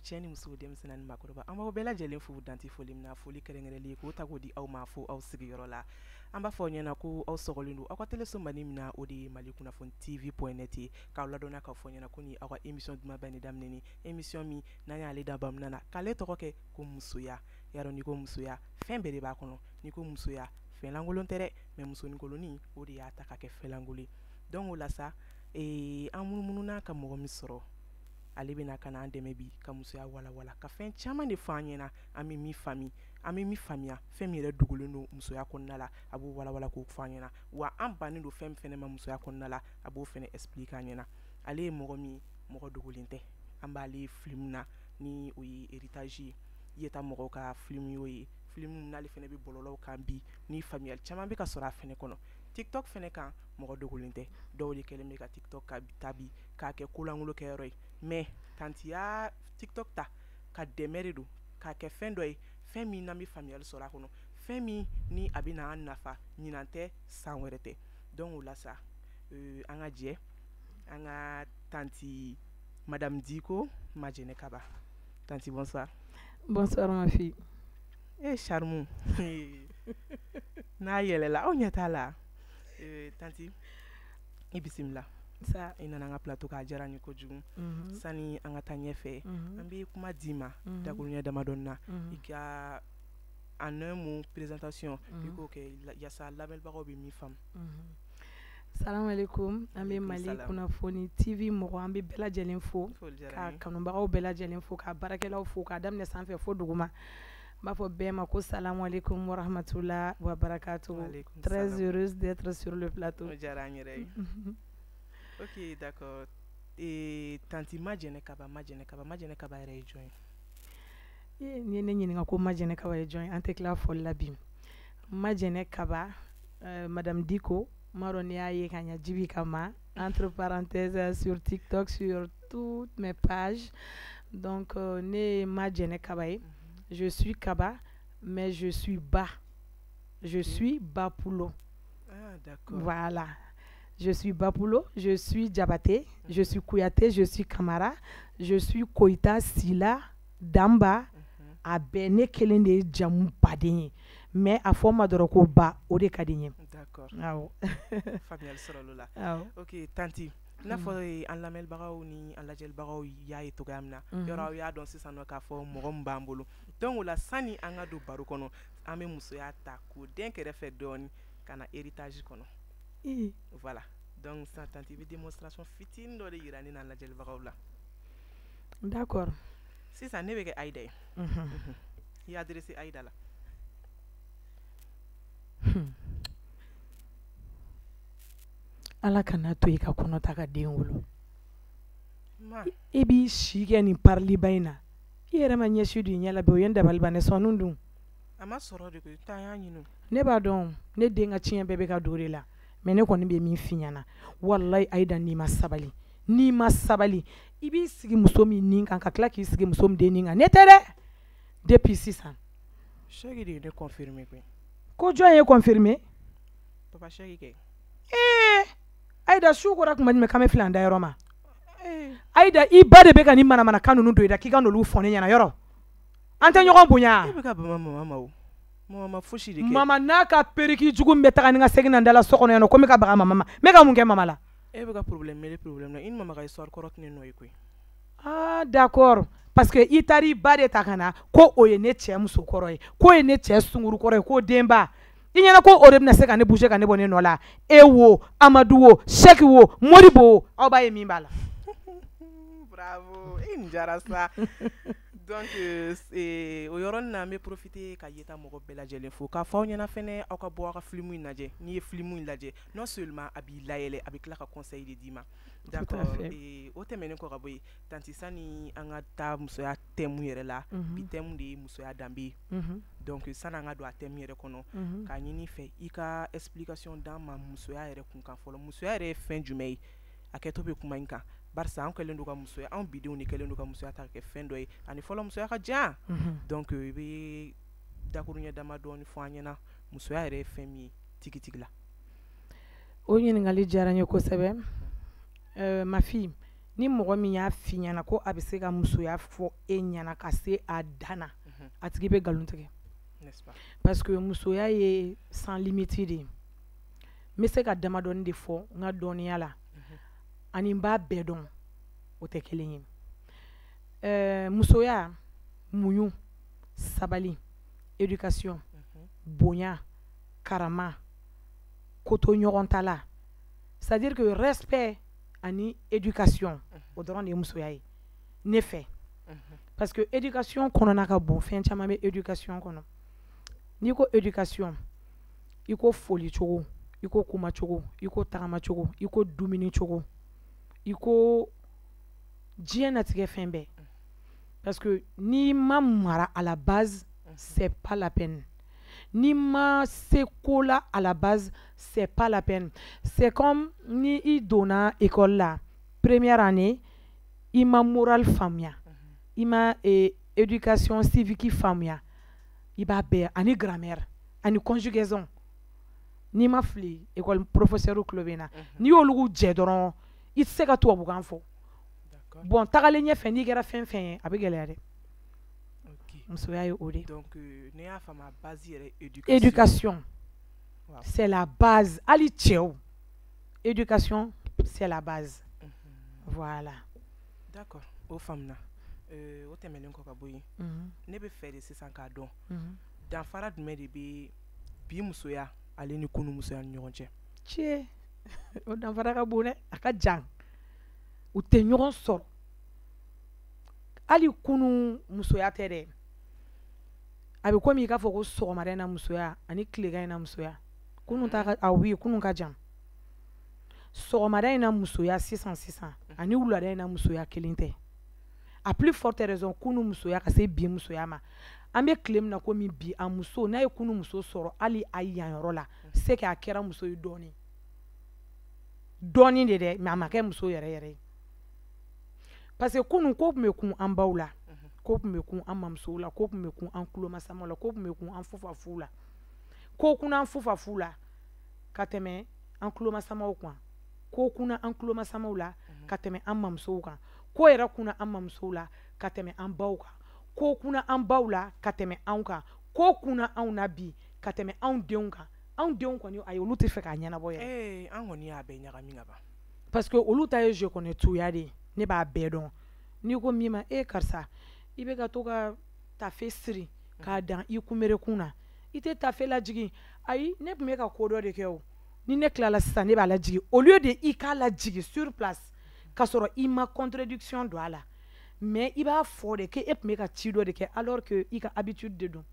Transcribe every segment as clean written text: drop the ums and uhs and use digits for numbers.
Cɛ ni muso, denmisɛnnin ni maakɔrɔba, an b'aw bɛɛ lajɛlen fo danti foli min na. Foli kɛrɛnkɛrɛnlen k'o ta k'o di aw ma fo aw sigiyɔrɔ la. An b'a fɔ aw ɲɛna ko aw sɔgɔlen don aw ka teleso mandi min na, o de ye Mali Kunnafoni TV.net ye. K'aw ladɔnniya k'a fɔ ɲɛna ko ni aw ka émission dumanba in de daminɛ, émission min n'an y'ale da bamuna na k'ale tɔgɔ kɛ ko musoya. Yarɔ, n'i ko musoya, fɛn bɛɛ de b'a kɔnɔ. N'i ko musoya, fɛn lankolon tɛ dɛ, mais musoninkolonni, o de y'a ta ka kɛ fɛn lankolon ye. Donc o la sa, an munumununa ka mɔgɔ min sɔrɔ, ale bɛna ka na an dɛmɛ bi ka musoya walawala, ka fɛn caman de fɔ an ɲɛna, an bɛ min faamu, an bɛ min faamuya, fɛn min yɛrɛ dogolen don musoya kɔnɔna la, a b'o walawala k'o fɔ an ɲɛna. Wa an bannen don fɛn min fɛnɛ ma musoya kɔnɔna la, a b'o fɛnɛ expliquer an ɲɛna. Ale ye mɔgɔ min, mɔgɔ dogolen tɛ, an b'ale film na ni o ye Héritage ye, yeta mɔgɔw ka film y'o ye, film n'ale fɛnɛ bɛ bɔlɔlɔw kan bi, ni faamuyali caman bɛ ka sɔrɔ a fɛnɛ kɔnɔ. TikTok fɛnɛ kan, mɔgɔ dogolen tɛ, dɔw de kɛlen bɛ ka TikTok ka ta bi k'a kɛ kolankolon kɛyɔrɔ ye. Mais tantie y'a TikTok ta ka dɛmɛ de don k'a kɛ fɛn dɔ ye, fɛn min n'an bɛ faamuyali sɔrɔ a kɔnɔ, fɛn min ni a bɛ n'an nafa ɲinan tɛ, san wɛrɛ tɛ. Donc o la sa, an ka jɛ an ka tantie Madame Diko Majɛnɛ Kaba. Tantie, bonsoir. Bonsoir, ma fille. Eh, charme n'a yɛlɛla, aw ɲɛ t'a la. Tantie, i bisimila. Sa. I nana an ka plateau k'a diyara n ye kojugu. Sani an ka taa ɲɛfɛ, an bɛ kuma d'i ma dakuruɲɛ damadɔni na, i ka en un mot présentation i k'o kɛ yaasa lamɛnbagaw bɛ min faamu. Salamalekun. An bɛ Mali Kunnafoni TV mɔgɔ, an bɛ bɛɛ lajɛlen fo, ka kanubagaw bɛɛ lajɛlen fo, ka baarakɛlaw fo, k'a daminɛ sanfɛ fo duguma. N b'a fɔ bɛɛ ma ko salamalekun warahmatula wa barakatu. Très heureuse d'être sur le plateau. O diyara an yɛrɛ ye. Ok, d'accord. Tantie Majɛnɛ Kaba, Majɛnɛ Kaba, Majɛnɛ Kaba yɛrɛ ye jɔn ye? N'i ye ne ɲininka ko Majɛnɛ Kaba ye jɔn ye, an tɛ tila fɔli la bi. Majɛnɛ Kaba, Madame Diko, n m'a dɔn n'i y'a ye ka ɲɛ Jibi kama, entre parenthèses, sur TikTok, sur toutes mes pages. Donc ne ye Majɛnɛ Kaba ye. Je suis Kaba, mais je suis Ba. Je suis Bapulo. Ah, d'accord. Voilà. Je suis Bapulo, je suis Diabaté, je suis Kouyaté, je suis Kamara, je suis Koïta, Sila, Damba. A bɛɛ, ne kelen de ye jamu baden ye, mais a fɔ n ma dɔrɔn ko Ba, o de ka di n ye. D'accord. Awɔ. Faamuyali sɔrɔla o la. Awɔ. Ok, tantie, i n'a fɔ an lamɛnbagaw ni an lajɛlibagaw y'a ye cogoya min na, yɔrɔ aw y'a dɔn sisan nɔ k'a fɔ mɔgɔ min b'an bolo. Donc o la, sani an ka don baro kɔnɔ, an bɛ musoya ta k'o den kɛrɛfɛ dɔɔni ka na héritage kɔnɔ. Voilà, donc sisan, tantie, i bɛ démonstration fitinin dɔ de yira ne n'an lajɛlibagaw la. D'accord. Sisan ne bɛ kɛ Ayida ye. I adressé Ayida la. Ala kana to i ka kɔnɔ ta ka den wolo. Ma. I b'i si kɛ nin pariliba in na. I yɛrɛ ma ɲɛsi don i ɲɛ la bi, o ye n dabali ban ne sɔnni dun. A ma sɔrɔ de koyi, taa y'a ɲini. Ne b'a dɔn ne den ka tiɲɛ bɛɛ bɛ ka don o de la, mais ne kɔni bɛ min f'i ɲɛna, walayi Ayida, n'i ma sabali, n'i ma sabali, i b'i sigi muso min nin kan, ka tila k'i sigi muso min den nin kan, ne tɛ dɛ, depuis sisan. Sɛki de ye ne confirmer koyi. Ko jɔn ye confirmer? Papa Sɛki kɛ. Ee Ayida, su kora tuma jumɛn k'an bɛ fili an dayɔrɔ ma? Ayida, i ba de bɛ ka nin manamanakan ninnu don i da k'i ka n'olu fɔ ne ɲɛna yɔrɔ. An tɛ ɲɔgɔn bonya. E bɛ ka bama mama ma o. Mama ma fosi de kɛ. Mama n'a ka perruque jugu min bɛ taga ni ka segin na n da la so kɔnɔ yan nɔ, ko n bɛ ka baga mama ma. N bɛ ka mun kɛ mama la? E bɛ ka problème mêler problème na, i ni mama ka histoire kɔrɔ tɛ ne nɔ ye koyi. Ah, d'accord. Parce que i taara i ba de ta ka na ko o ye ne cɛ muso kɔrɔ ye, k'o ye ne cɛ sunkuru kɔrɔ ye, ko denba. I ɲɛna ko o de bɛna se ka ne bouger ka ne bɔ ne nɔ la. E wo, Amadu wo, Sɛki wo, Modibo wo, aw b'a ye min b'a la. Bravo, e nin diyara sa. Donc o yɔrɔnin na, an bɛ profiter ka yeta mɔgɔ bɛɛ lajɛlen fo, k'a fɔ aw ɲɛna fɛnɛ, aw ka bɔ aw ka film in lajɛ. N'i ye film in lajɛ, non seulement a b'i layɛlɛ, a bɛ tila ka conseil de d'i ma. D'accord. O tɛmɛnen kɔ ka bɔ yen, tantie, sani an ka taa musoya thème yɛrɛ la, bi thème de ye musoya danbe ye. Donc sani an ka don a thème yɛrɛ kɔnɔ, k'a ɲini i fɛ i ka explication d'an ma musoya yɛrɛ kun kan fɔlɔ. Musoya yɛrɛ ye fɛn jumɛn ye? Hakɛto bɛ kuma in kan, barisa an kɛlen don ka musoya, anw bidenw de kɛlen don ka musoya ta ka kɛ fɛn dɔ ye, ani fɔlɔ musoya ka jan. Donc i bɛ dakuruɲɛ dama dɔɔni fɔ an ɲɛna musoya yɛrɛ ye fɛn min ye tigitigi la. O ɲininkali diyara n ye kosɛbɛ. Ma fille, Ni mɔgɔ min y'a f'i ɲɛna ko a bɛ se ka musoya fɔ e ɲɛna ka se a dan na, a tigi bɛ nkalon tigɛ. N'est-ce pas? Parce que musoya ye sans limite de ye. N bɛ se ka damadɔni de fɔ n ka dɔnniya la, ani n b'a bɛɛ dɔn, o tɛ kelen ye. Musoya, muɲu, sabali, éducation, bonya, karama, koto ɲɔgɔn ta la, c'est à dire que respect ani éducation, o dɔrɔn de ye musoya ye ne fɛ. Parce que éducation kɔnɔna ka bon, fɛn caman bɛ éducation kɔnɔ. N'i ko éducation, i ko foli cogo, i ko kuma cogo, i ko tagama cogo, i ko dumuni cogo, i ko diɲɛ natigɛ fɛn bɛɛ. Parce que n'i ma mara à la base, c'est pas la peine. N'i ma se ko la à la base, c'est pas la peine. C'est comme ni i donna école la première année, i ma morale faamuya, i ma éducation civique faamuya, i b'a bɛɛ ani grammaire ani conjugaison. N'i ma fili, école professeur tulo bɛ n na, n'i y'olu jɛ dɔrɔn, i tɛ se ka tubabukan fɔ. Bon, tagalen ɲɛfɛ, n'i kɛra fɛn fɛn ye, a bɛ gɛlɛya dɛ. Musoya ye o de. Donc ne y'a faamu, a base yɛrɛ, éducation. Éducation, c'est la base. Hali cɛw, éducation, c'est la base, voilà. D'accord, o faamuna. O tɛmɛnen kɔ ka bɔ yen, ne bɛ fɛ de sisan k'a dɔn, danfara jumɛn de bɛ bi musoya ale ni kunu musoya ni ɲɔgɔn cɛ? Cɛ, o danfara ka bon dɛ, a ka jan, u tɛ ɲɔgɔn sɔrɔ. Hali kunu musoya tɛ dɛ, a bɛ komi i k'a fɔ ko sɔgɔmada in na musoya ani tilegan in na musoya. Kunun ta ka, ah oui, kunun ka jan. Sɔgɔmada in na musoya sisan sisan ani wulada in na musoya kelen tɛ. À plus forte raison kunu musoya ka se bi musoya ma. An bɛ tile min na komi bi, a muso n'a ye kunu muso sɔrɔ hali a yanyɔrɔ la, c'est que a kɛra muso ye dɔɔni dɔɔni de dɛ, mais a ma kɛ muso yɛrɛ yɛrɛ ye. Parce que kunun, ko tun bɛ kun an baw la, ko tun bɛ kun an mamusow la, ko tun bɛ kun an kulomasamaw la, ko tun bɛ kun an fufafuw la, ko kunna an fufafuw la ka tɛmɛ an kulomasamaw kan, ko kunna an kulomasamaw la ka tɛmɛ an mamusow kan, ko yɛrɛ kunna an mamusow la ka tɛmɛ an baw kan, ko kunna an baw la ka tɛmɛ anw kan, ko kunna anw na bi ka tɛmɛ anw denw kan. Anw denw kɔni, ayi, olu tɛ fɛ k'a ɲɛnabɔ yɛrɛ. Ee, an kɔni y'a bɛɛ ɲagami ka ban. Parce que olu ta ye je connais tout ya de ye, ne b'a bɛɛ dɔn. N'i ko min ma, e karisa, i bɛ ka to ka tafe siri k'a dan i kunberekun na, i tɛ tafe lajigin. Ayi, ne tun bɛ ka ko dɔ de kɛ o, ni ne tilala sisan, ne b'a lajigin. Au lieu de i k'a lajigin sur place k'a sɔrɔ i ma contradiction don a la, mais i b'a fɔ de k'e tun bɛ ka ci dɔ de kɛ, alors que i ka habitude de don.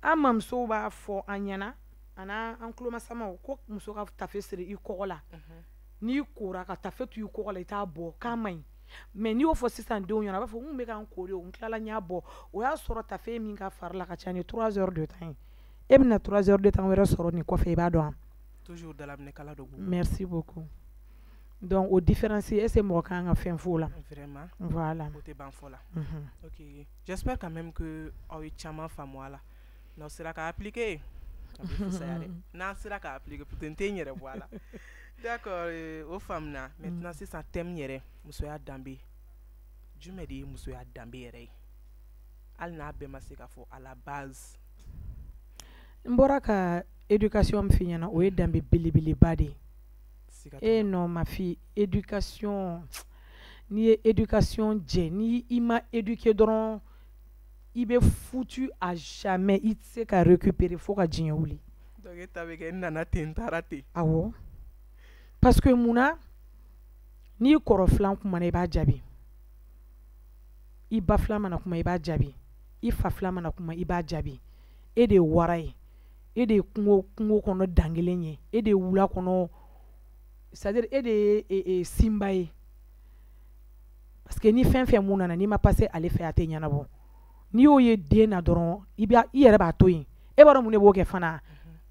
An mamusow b'a fɔ an ɲɛna an'a an kulomasamaw ko muso ka tafe siri i kɔgɔ la, n'i kora ka tafe to i kɔgɔ la, i t'a bɔ, k'a man ɲi. Mais n'i y'o fɔ sisan denw ɲɛna, a b'a fɔ n kun bɛ ka n ko de, o n tilala, n y'a bɔ. O y'a sɔrɔ tafe min ka fari la ka ca ni 3 heures de temps ye. E bɛna 3 heures de temps wɛrɛ sɔrɔ nin kɔfɛ, i b'a dɔn wa? Toujours dalaminɛkala dɔ b'u. Merci beaucoup. Donc o différence, est ce que mɔgɔ kan ka fɛn f'o la? Vraiment. Voilà. O tɛ ban fɔ la. Ok, j'espère quand même que aw ye caman faamu a la. N'aw sera ka appliquer, a bɛ fisaya dɛ. N'an sera ka appliquer plutôt, n tɛ n yɛrɛ bɔ a la. D'accord, o faamuna. Maintenant sisan, thème yɛrɛ, musoya danbe, jumɛn de ye musoya danbe yɛrɛ ye, hali n'a bɛɛ ma se ka fɔ à la base? N bɔra ka éducation min f'i ɲɛna, o ye danbe belebeleba de ye. Siga t'o E la. Non, ma fille, éducation, n'i ye éducation jɛ, ni i ma éduquer dɔrɔn, i bɛ foutu à jamais, i tɛ se ka récupérer fo ka diɲɛ wuli. Donc e ta bɛ kɛ n nana ten, n taara ten. Awɔ, parce que munna, n'i kɔrɔ filan kumana, i b'a jaabi, i ba filan mana kuma, i b'a jaabi, i fa filan mana kuma, i b'a jaabi. E de ye wara ye, e de ye kungo kɔnɔ dankelen ye, e de ye wula kɔnɔ, c'est à dire e de ye sinba ye. Parce que ni fɛn fɛn mun nana, n'i ma passer ale fɛ, a tɛ ɲɛnabɔ. N'i y'o ye den na dɔrɔn, i b'a i yɛrɛ b'a to yen. E b'a dɔn mun de b'o kɛ fana?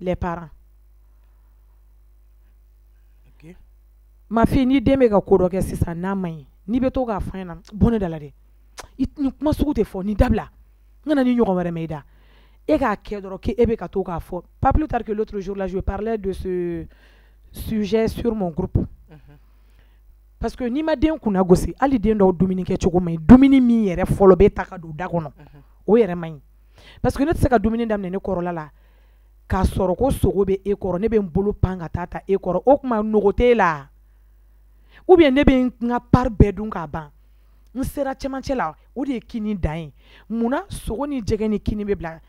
Les parents. Ma fille, ni den bɛ ka ko dɔ kɛ sisan n'a man ɲi, n'i bɛ to k'a fɔ a ɲɛna, bɔ ne da la dɛ, nin kuma sugu tɛ fɔ, nin dabila, n kana ni ɲɔgɔn wɛrɛ mɛn i da. E k'a kɛ dɔrɔn k'e bɛ ka to k'a fɔ. Pas plus tard que l'autre jour là, je parlais de ce sujet sur mon groupe. Parce que n'i ma den kunna gosi, hali den dɔw dumuni kɛ cogo man ɲi. Dumuni min yɛrɛ fɔlɔ bɛ ta ka don da kɔnɔ, o yɛrɛ man ɲi, parce que ne tɛ se ka dumuni daminɛ ne kɔrɔla la k'a sɔrɔ ko sogo bɛ e kɔrɔ, ne bɛ n bolo pan ka taa ta e kɔrɔ. O tuma nogo t'e la, ou bien ne bɛ n ka part bɛɛ dun k'a ban, n sera cɛmancɛ la, o de ye kini dan ye. Munna sogo ni jɛgɛ ni kini bɛ bila,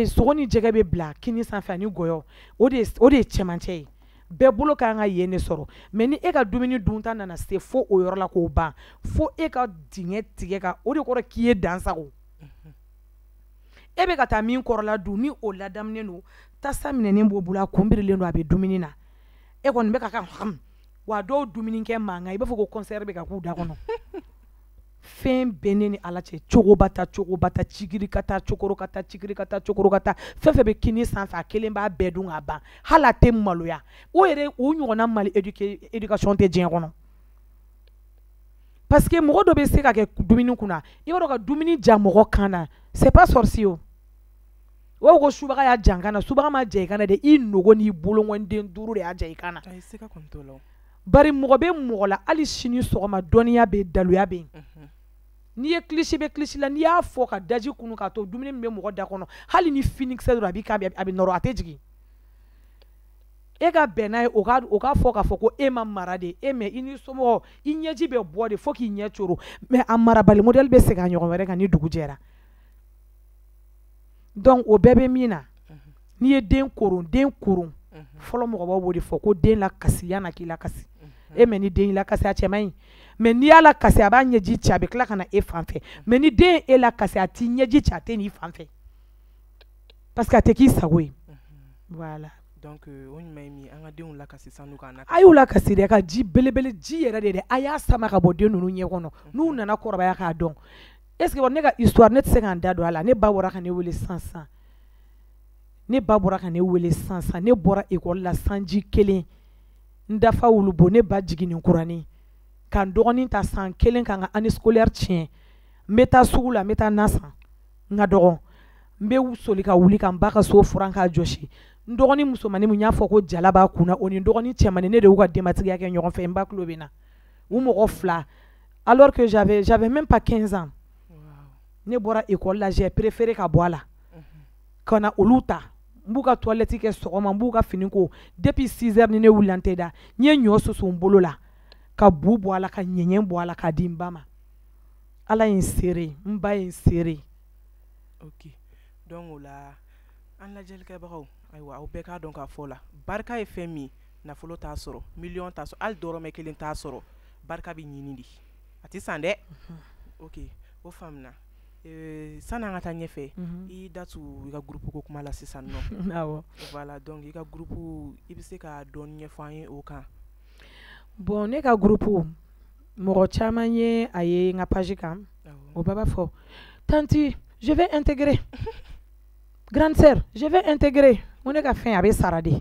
sogo ni jɛgɛ bɛ bila kini sanfɛ ani gɔyɔ? O de ye cɛmancɛ ye. Bɛɛ bolo ka kan ka yen de sɔrɔ. Mais ni e ka dumuni dunta nana se fo o yɔrɔ la k'o ban, fo e ka dingɛ tigɛ ka, o de kɔrɔ k'i ye dan sago. E bɛ ka taa min kɔrɔla dun, ni o ladamunen don, tasa minɛnen b'o bolo, a kun birilen don, a bɛ dumuni na, e kɔni bɛ ka ka ham. Wa dɔw dumuni kɛ mankan, i b'a fɔ ko concert bɛ ka k'u da kɔnɔ. Fɛn bɛɛ ne ni Ala cɛ, cogoba ta, cogoba ta, cikiri ka taa, cokoro ka taa, cikiri ka taa, cokoro ka taa, fɛn fɛn bɛ kini sanfɛ, a kelen b'a bɛɛ dun k'a ban, hali a tɛ maloya. O yɛrɛ, o ɲɔgɔnna mal éducation tɛ diɲɛ kɔnɔ. Parce que mɔgɔ dɔ bɛ se ka kɛ dumuni kunna, i b'a dɔn ka dumuni ja mɔgɔ kan na, c'est pas sorcier. O b'a fɔ ko subaga y'a ja n kan na, subaga ma ja i kan na dɛ, i nogo n'i bolokɔniden 5 de y'a ja i kan na. Bari mɔgɔ bɛ mɔgɔ la, hali sini sɔgɔma dɔnniya bɛ yen, daluya bɛ yen. N'i ye kilisi bɛ kilisi la, n'i y'a fɔ ka daji kunu k'a to dumuni min bɛ mɔgɔ da kɔnɔ, hali ni finikisɛ dɔrɔn a b'i kan, a bɛ nɔrɔ, a tɛ jigin. E ka bɛn n'a ye, o k'a fɔ k'a fɔ ko e ma mara de, e mais i ni somɔgɔw, i ɲɛji bɛ bɔ de fo k'i ɲɛ coro. Mais a marabali modèle bɛ segin a ɲɔgɔn wɛrɛ kan ni dugu jɛra. Donc o bɛɛ bɛ min na, n'i ye den koron, den koron, fɔlɔ mɔgɔbaw b'o de fɔ ko den la kasi yan'a k'i la kasi. E mais ni den y'i la kasi, a cɛ man ɲi. Mais n'i y'a la kasi, a b'a ɲɛji ci, a bɛ tila ka na e fan fɛ. Mais ni den e la kasi, a t'i ɲɛji ci, a tɛ n'i fan fɛ, parce que a tɛ k'i sago ye. Voilà. Donc o ɲuman ye min ye, an ka denw lakasi sanu k'an na. A y'u lakasi dɛ, ka ji belebele, ji yɛrɛ de dɛ, a y'a sama ka bɔ den ninnu ɲɛ kɔnɔ, n'u nana kɔrɔbaya k'a dɔn. Est ce que ne ka histoire, ne tɛ se k'an da don a la. Ne ba bɔra ka ne wele sisan sisan. Ne ba bɔra ka ne wele sisan sisan. Ne bɔra école la sanji kelen, n dafa wulubo, ne ba jiginni kuranin, ka n dɔgɔnin ta san kelen ka n ka année scolaire tiɲɛ. N bɛ taa sugu la, n bɛ taa na san, n ka dɔgɔ, n bɛ soli ka wuli ka n ba ka so furan k'a jɔsi. N dɔgɔnin musomanin min y'a fɔ ko jala b'a kunna, o ni n dɔgɔnin cɛmanin, ne de y'u ka denbatigiya kɛ ɲɔgɔn fɛ, n ba tulo bɛ na. U mɔgɔ fila, alors que j'avais même pas 15 ans. Ne bɔra école la, j'ai préféré ka bɔ a la ka na olu ta. N b'u ka toilette kɛ sɔgɔma, n b'u ka fini ko. Depuis 6 heures ni ne wulila, n tɛ da. N ye ɲɔ susu n bolo la, ka bu bɔ a la, ka ɲɛɲɛ bɔ a la, k'a di n ba ma. Ala ye n seere, n ba ye n seere. Ok, donc o la an lajɛlikɛbagaw, ayiwa, aw bɛɛ k'a dɔn k'a fɔ la, barika ye fɛn min, nafolo t'a sɔrɔ, miliyɔn t'a sɔrɔ, hali dɔrɔmɛ kelen t'a sɔrɔ. Barika bɛ ɲini de, a tɛ san dɛ. Ok, o faamuna. Sani an ka taa ɲɛfɛ, i da tu i ka groupe ko kuma la sisan nɔ. Awɔ. Voilà, donc i ka groupe, i bɛ se ka dɔɔni ɲɛfɔ an ye o kan? Bon, ne ka groupe, mɔgɔ caman ye a ye n ka page kan. O bɛɛ b'a fɔ tantie, je vais intégrer, grande sœur, je vais intégrer. N ko ne ka fɛn, a bɛ sara de.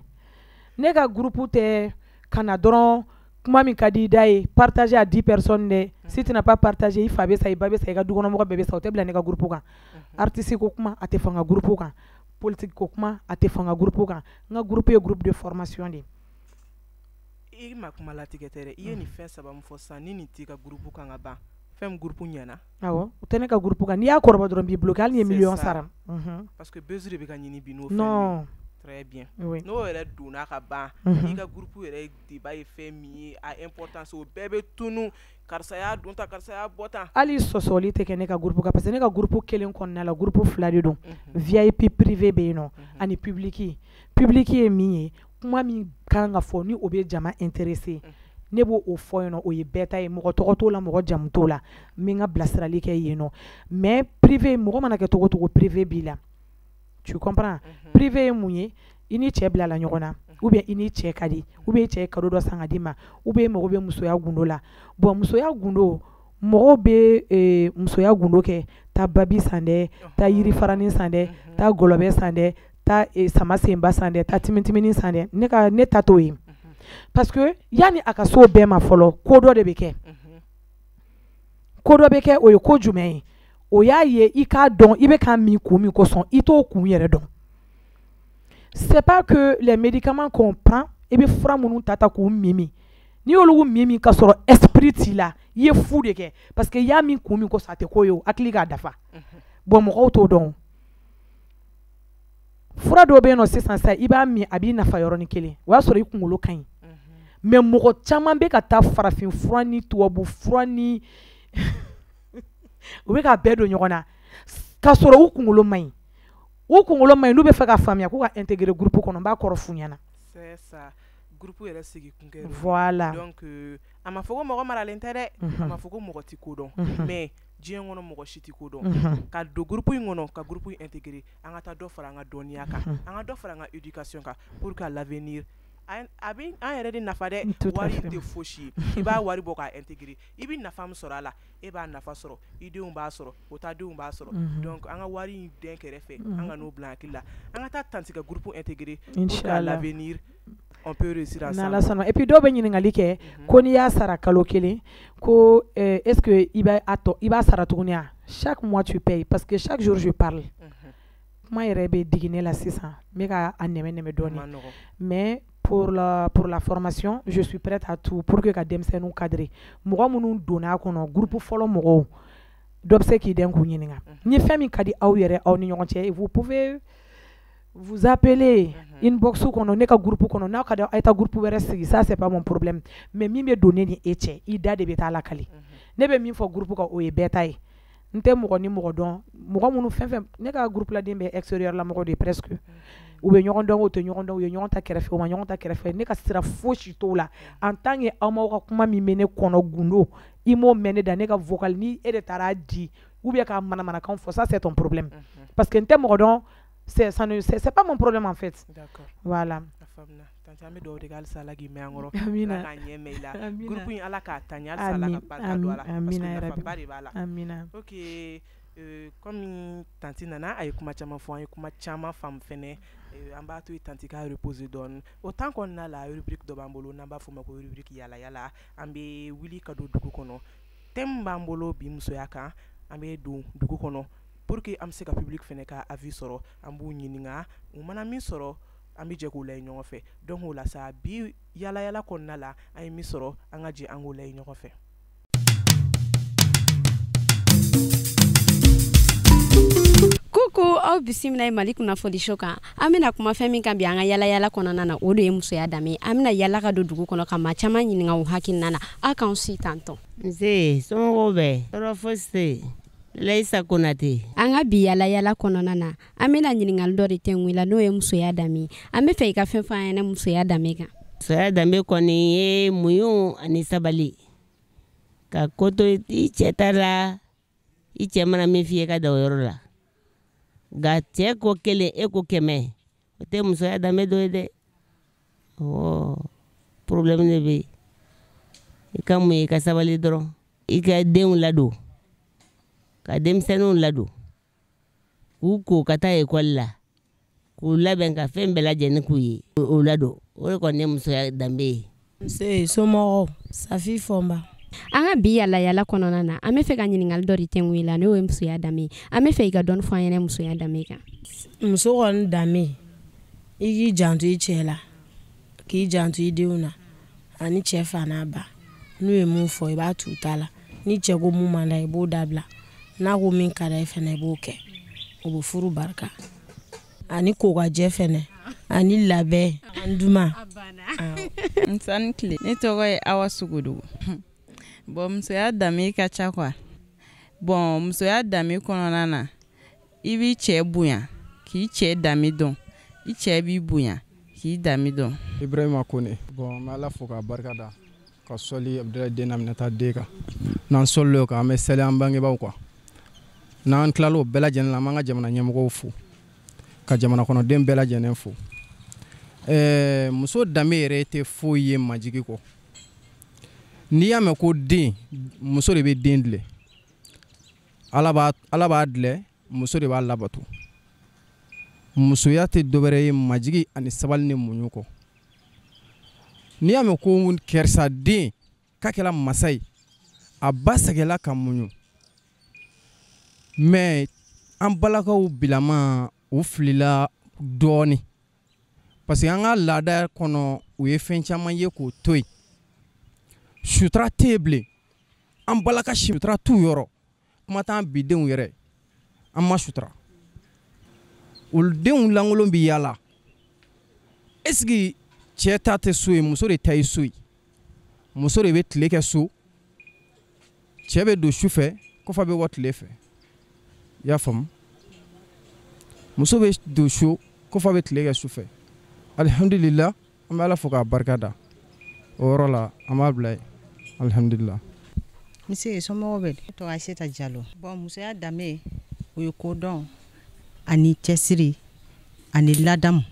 Ne ka groupe tɛ ka na dɔrɔn kuma min ka di i da ye, partager à 10 personnes dɛ. Si tu n'as pas partagé, i fa bɛ sa, i ba bɛ sa, i ka dukɔnɔmɔgɔ bɛɛ bɛ sa, o tɛ bila ne ka groupe kan. Artiste ko kuma, a tɛ fɔ n ka groupe kan. Politique ko kuma, a tɛ fɔ n ka groupe kan. N ka groupe ye groupe de formation de ye. I ma kuma latigɛ tɛ dɛ, i ye nin fɛn saba min fɔ sisan, ni nin t'i ka groupe kan ka ban, fɛn min groupe ɲɛna. Awɔ, o tɛ ne ka groupe kan. N'i y'a kɔrɔbɔ dɔrɔn, n b'i bloquer, hali n'i ye miliyɔn sara. Parce que buzz de bɛ ka ɲini bi n'o fɛn. Non. Très bien. Oui. N'o yɛrɛ donna ka ban, i ka groupe yɛrɛ débat ye fɛn min ye, a importance, o bɛɛ bɛ tunu. Karisa y'a don tan, karisa y'a bɔ tan. Hali sɔsɔli tɛ kɛ ne ka groupe kan, parce que ne ka groupe kelen kɔnɔna la, groupe fila de don. VIP privé bɛ yen nɔ, ani public. Public ye min ye, kuma min kan ka fɔ ni o bɛ jama intéressé, ne b'o o fɔ yen nɔ, o ye bɛɛ ta ye, mɔgɔ tɔgɔ t'o la, mɔgɔ jamu t'o la, n bɛ n ka bilasirali kɛ yen nɔ. Mais privé, mɔgɔ mana kɛ cogo o cogo, privé b'i la. Tu comprends? Privé ye mun ye? I ni cɛ bilala ɲɔgɔn na, ou bien i ni cɛ ka di, ou bien i cɛ ye cadeau dɔ san ka d'i ma, ou bien i mago bɛ musoya gundo la. Bon, musoya gundo, mɔgɔw bɛ musoya gundo kɛ, taa babi san dɛ, taa yiri faranin san dɛ, taa gɔlɔbɛ san dɛ, taa sama senba san dɛ, taa timitiminin san dɛ. Ne ka ne ta t'o ye, parce que yanni a ka s'o bɛɛ ma fɔlɔ, ko dɔ de bɛ kɛ. Ko dɔ bɛ kɛ, o ye ko jumɛn ye? O y'a ye i k'a dɔn i bɛ ka min kun min kosɔn, i t'o kun yɛrɛ dɔn. C'est pas que les médicaments qu'on prend, i bɛ fura minnu ta ta k'u min min, N'i y'olu min ka sɔrɔ esprit t'i la, i ye fu de kɛ, parce que i y'a min kun min kosɔn a tɛ k'o ye o, hakili k'a dafa. Bon, mɔgɔw t'o dɔn. Fura dɔw bɛ yen nɔ sisan sa, i b'a min, a b'i nafa yɔrɔnin kelen, o y'a sɔrɔ i kunkolo ka ɲi. Mais mɔgɔ caman bɛ ka taa farafin fura ni tubabu fura ni u bɛ ka bɛɛ don ɲɔgɔn na k'a sɔrɔ u kunkolo man ɲi. U kunkolo man ɲi, n'u bɛ fɛ ka faamuya k'u ka intégrer groupe kɔnɔ, n b'a kɔrɔ f'u ɲɛna. C'est ça. Groupe yɛrɛ sigi kun kɛ. Voilà. Donc a ma fɔ ko mɔgɔ maralen tɛ dɛ, a ma fɔ ko mɔgɔ ti ko dɔn, mais diɲɛ kɔnɔ mɔgɔ si ti ko dɔn. Ka don groupe in kɔnɔ, ka groupe in intégrer, an ka taa dɔ fara an ka dɔnniya kan, an ka dɔ fara an ka éducation kan pour que à l'avenir a bɛ an yɛrɛ de nafa dɛ. Wari tɛ fosi ye, i b'a wari bɔ k'a intégrer, i bɛ nafa min sɔrɔ a la, e b'a nafa sɔrɔ, i denw b'a sɔrɔ, o ta denw b'a sɔrɔ. Donc an ka wari in den kɛrɛfɛ, an ka n'o bila hakili la, an ka taa tantie ka groupe intégrer pour qu'à l'avenir on peut réussir ensemble. N'Ala sɔnna. Et puis dɔw bɛ ɲininkali kɛ ko n'i y'a sara kalo kelen, ko est-ce que i b'a tɔ i b'a sara tuguni wa? Chaque mois tu payes, parce que chaque jour je parle. Kuma yɛrɛ bɛ digi ne la sisan, n bɛ ka a nɛmɛ nɛmɛ dɔɔnin, mais pour la formation, je suis prête à tout pour que ka denmisɛnninw cadrer. Mɔgɔ minnu donna a kɔnɔ, groupe fɔlɔ mɔgɔw, dɔ bɛ se k'i dɛn k'u ɲininka ni fɛn min ka di aw yɛrɛ, aw ni ɲɔgɔn cɛ, vous pouvez vous appeler inbox kɔnɔ, ne ka groupe kɔnɔ. N'aw ka di, a ye taa groupe wɛrɛ sigi, ça c'est pas mon problème. Mais min bɛ don ne ni e cɛ, i da de bɛ taa lakali. Ne bɛ min fɔ groupe kan, o ye bɛɛ ta ye. N tɛ mɔgɔ ni mɔgɔ dɔn, mɔgɔ minnu fɛn fɛn ne ka groupe laden bɛ extérieur la, mɔgɔ de ye presque, u bɛ ɲɔgɔn dɔn, u tɛ ɲɔgɔn dɔn, u ye ɲɔgɔn ta kɛrɛfɛ, u ma ɲɔgɔn ta kɛrɛfɛ, ne ka sira fosi t'o la. En tant que aw m'aw ka kuma min bɛ ne kɔnɔ gundo, i m'o mɛn ne da, ne ka vocal ni e de taara di ou bien ka manamanakan fɔ, ça c'est ton problème, parce que n tɛ mɔgɔ dɔn, c'est ça ne c'est pas mon problème en fait. D'accord. Voilà. A faamuna. Tantie, an bɛ dugawu de kɛ halisa Ala k'i mɛn an kɔrɔ. Amina. Ala k'a ɲɛ mɛn i la. Amina. Groupe in, Ala k'a taa ɲɛ halisa, Ala ka barika don a la, parce que Amina yarabi. nafaba de b'a la. Amina. Ok, comme tantie nana, a ye kuma caman fɔ, an ye kuma caman faamu fɛnɛ. An b'a to yen, tantie ka reposer dɔɔni. O temps kɔnɔna la, rubrique dɔ b'an bolo n'an b'a fɔ o ma ko rubrique yala yala. An bɛ wuli ka don dugu kɔnɔ. Thème b'an bolo bi, musoya kan. An bɛ don dugu kɔnɔ pour que an bɛ se ka public fɛnɛ ka avis sɔrɔ. An b'u ɲininka, u mana min sɔrɔ, an bɛ jɛ k'o lajɛ ɲɔgɔn fɛ. Donc o la sa, bi yala yala kɔnɔna la, an ye min sɔrɔ, an ka jɛ an k'o lajɛ ɲɔgɔn fɛ. Ko aw bisimila ye Mali kunnafoni so kan. An bɛna kuma fɛn min kan bi an ka yala yala kɔnɔna na, o de ye musoya danbe. An bɛna yala ka don dugu kɔnɔ ka maa caman ɲininka u hakilina na. Aw k'an si tantɔn. Nse, somɔgɔw bɛ tɔɔrɔ fosi tɛ yen. Layisa Konate. An ka bi yala yala kɔnɔna na, an bɛna ɲininkali dɔ de tɛnku i la, n'o ye musoya danbe ye. An bɛ fɛ i ka fɛn fɔ an ɲɛna musoya danbe kan. Musoya danbe kɔni ye muɲu ani sabali, ka ko to i cɛ ta la. I cɛ mana min f'i ye, ka da o yɔrɔ la. Nka cɛ ko kelen, e ko 100, o tɛ musoya danbe dɔ ye dɛ. Ɔwɔ, problème de bɛ yen. I ka muɲu, i ka sabali dɔrɔn, i ka denw ladon, ka denmisɛnninw ladon, k'u ko ka taa ekɔli la, k'u labɛn, ka fɛn bɛɛ lajɛlen k'u ye, o ladon, o de kɔni ye musoya danbe ye. Nse, somɔgɔw? Safi Fɔnba. An ka bi yala yala kɔnɔna na, an bɛ fɛ ka ɲininkali dɔ de tɛnku i la, n'o ye musoya danbe ye. An bɛ fɛ i ka dɔɔni fɔ an ɲɛna musoya danbe kan. Muso kɔni danbe, i k'i janto i cɛ la, k'i janto i denw na, ani cɛ fa n'a ba. N'u ye mun fɔ, i b'a t'u ta la. Ni cɛ ko mun man d'a ye, i b'o dabila. N'a ko min ka d'a ye fɛnɛ, i b'o kɛ. O bɛ furu barika, ani kokajɛ fɛnɛ, ani labɛn an duman. N tile, ne tɔgɔ ye Awa Sogodogo. Bon, musoya danbe ka ca quoi. Bon, musoya danbe kɔnɔna na, i b'i cɛ bonya, k'i cɛ danbe dɔn, i cɛ b'i bonya, k'i danbe dɔn. Ibrahima Kone. Bon, an bɛ Ala fo k'a barika da, ka sɔli Abudulayi den Aminata den kan. N'an sɔlila o kan, an bɛ sali an bangebaaw kan. N'an tilala o bɛɛ lajɛlen la, an b'an ka jamana ɲɛmɔgɔw fo, ka jamana kɔnɔden bɛɛ lajɛlen fo. Muso danbe yɛrɛ tɛ foyi ye majigi kɔ. N'i y'a mɛn ko den, muso de bɛ den dilɛ. Ala b'a dilɛ, muso de b'a labato. Musoya tɛ dɔwɛrɛ ye majigi ani sabali ni muɲu kɔ. N'i y'a mɛn ko karisa den k'a kɛra masa ye, a ba sɛgɛnla ka muɲu. Mais an balakaw bilama, u filila dɔɔni, parce que an ka laada kɔnɔ, u ye fɛn caman ye k'o to yen. Sutura tɛ yen bilen. An balaka sutura t'u yɔrɔ. Kuma t'an bidenw yɛrɛ. An ma sutura. Olu denw lankolon bɛ yaala. Est-ce que cɛ ta tɛ so ye, muso de ta ye so ye? Muso de bɛ tile kɛ so. Cɛ bɛ don su fɛ, kɔfɛ bɛ bɔ tile fɛ. I y'a faamu? Muso bɛ don so, kɔfɛ bɛ tile kɛ su fɛ. Alihamudulila, an bɛ Ala fo k'a barika da. O yɔrɔ la, an b'a bila yen. Alihamudulila. Nse, somɔgɔw bɛ di? Ne tɔgɔ Ayiseta Jalo. Bon, musoya danbe, o ye kodɔn ani cɛsiri ani ladamu.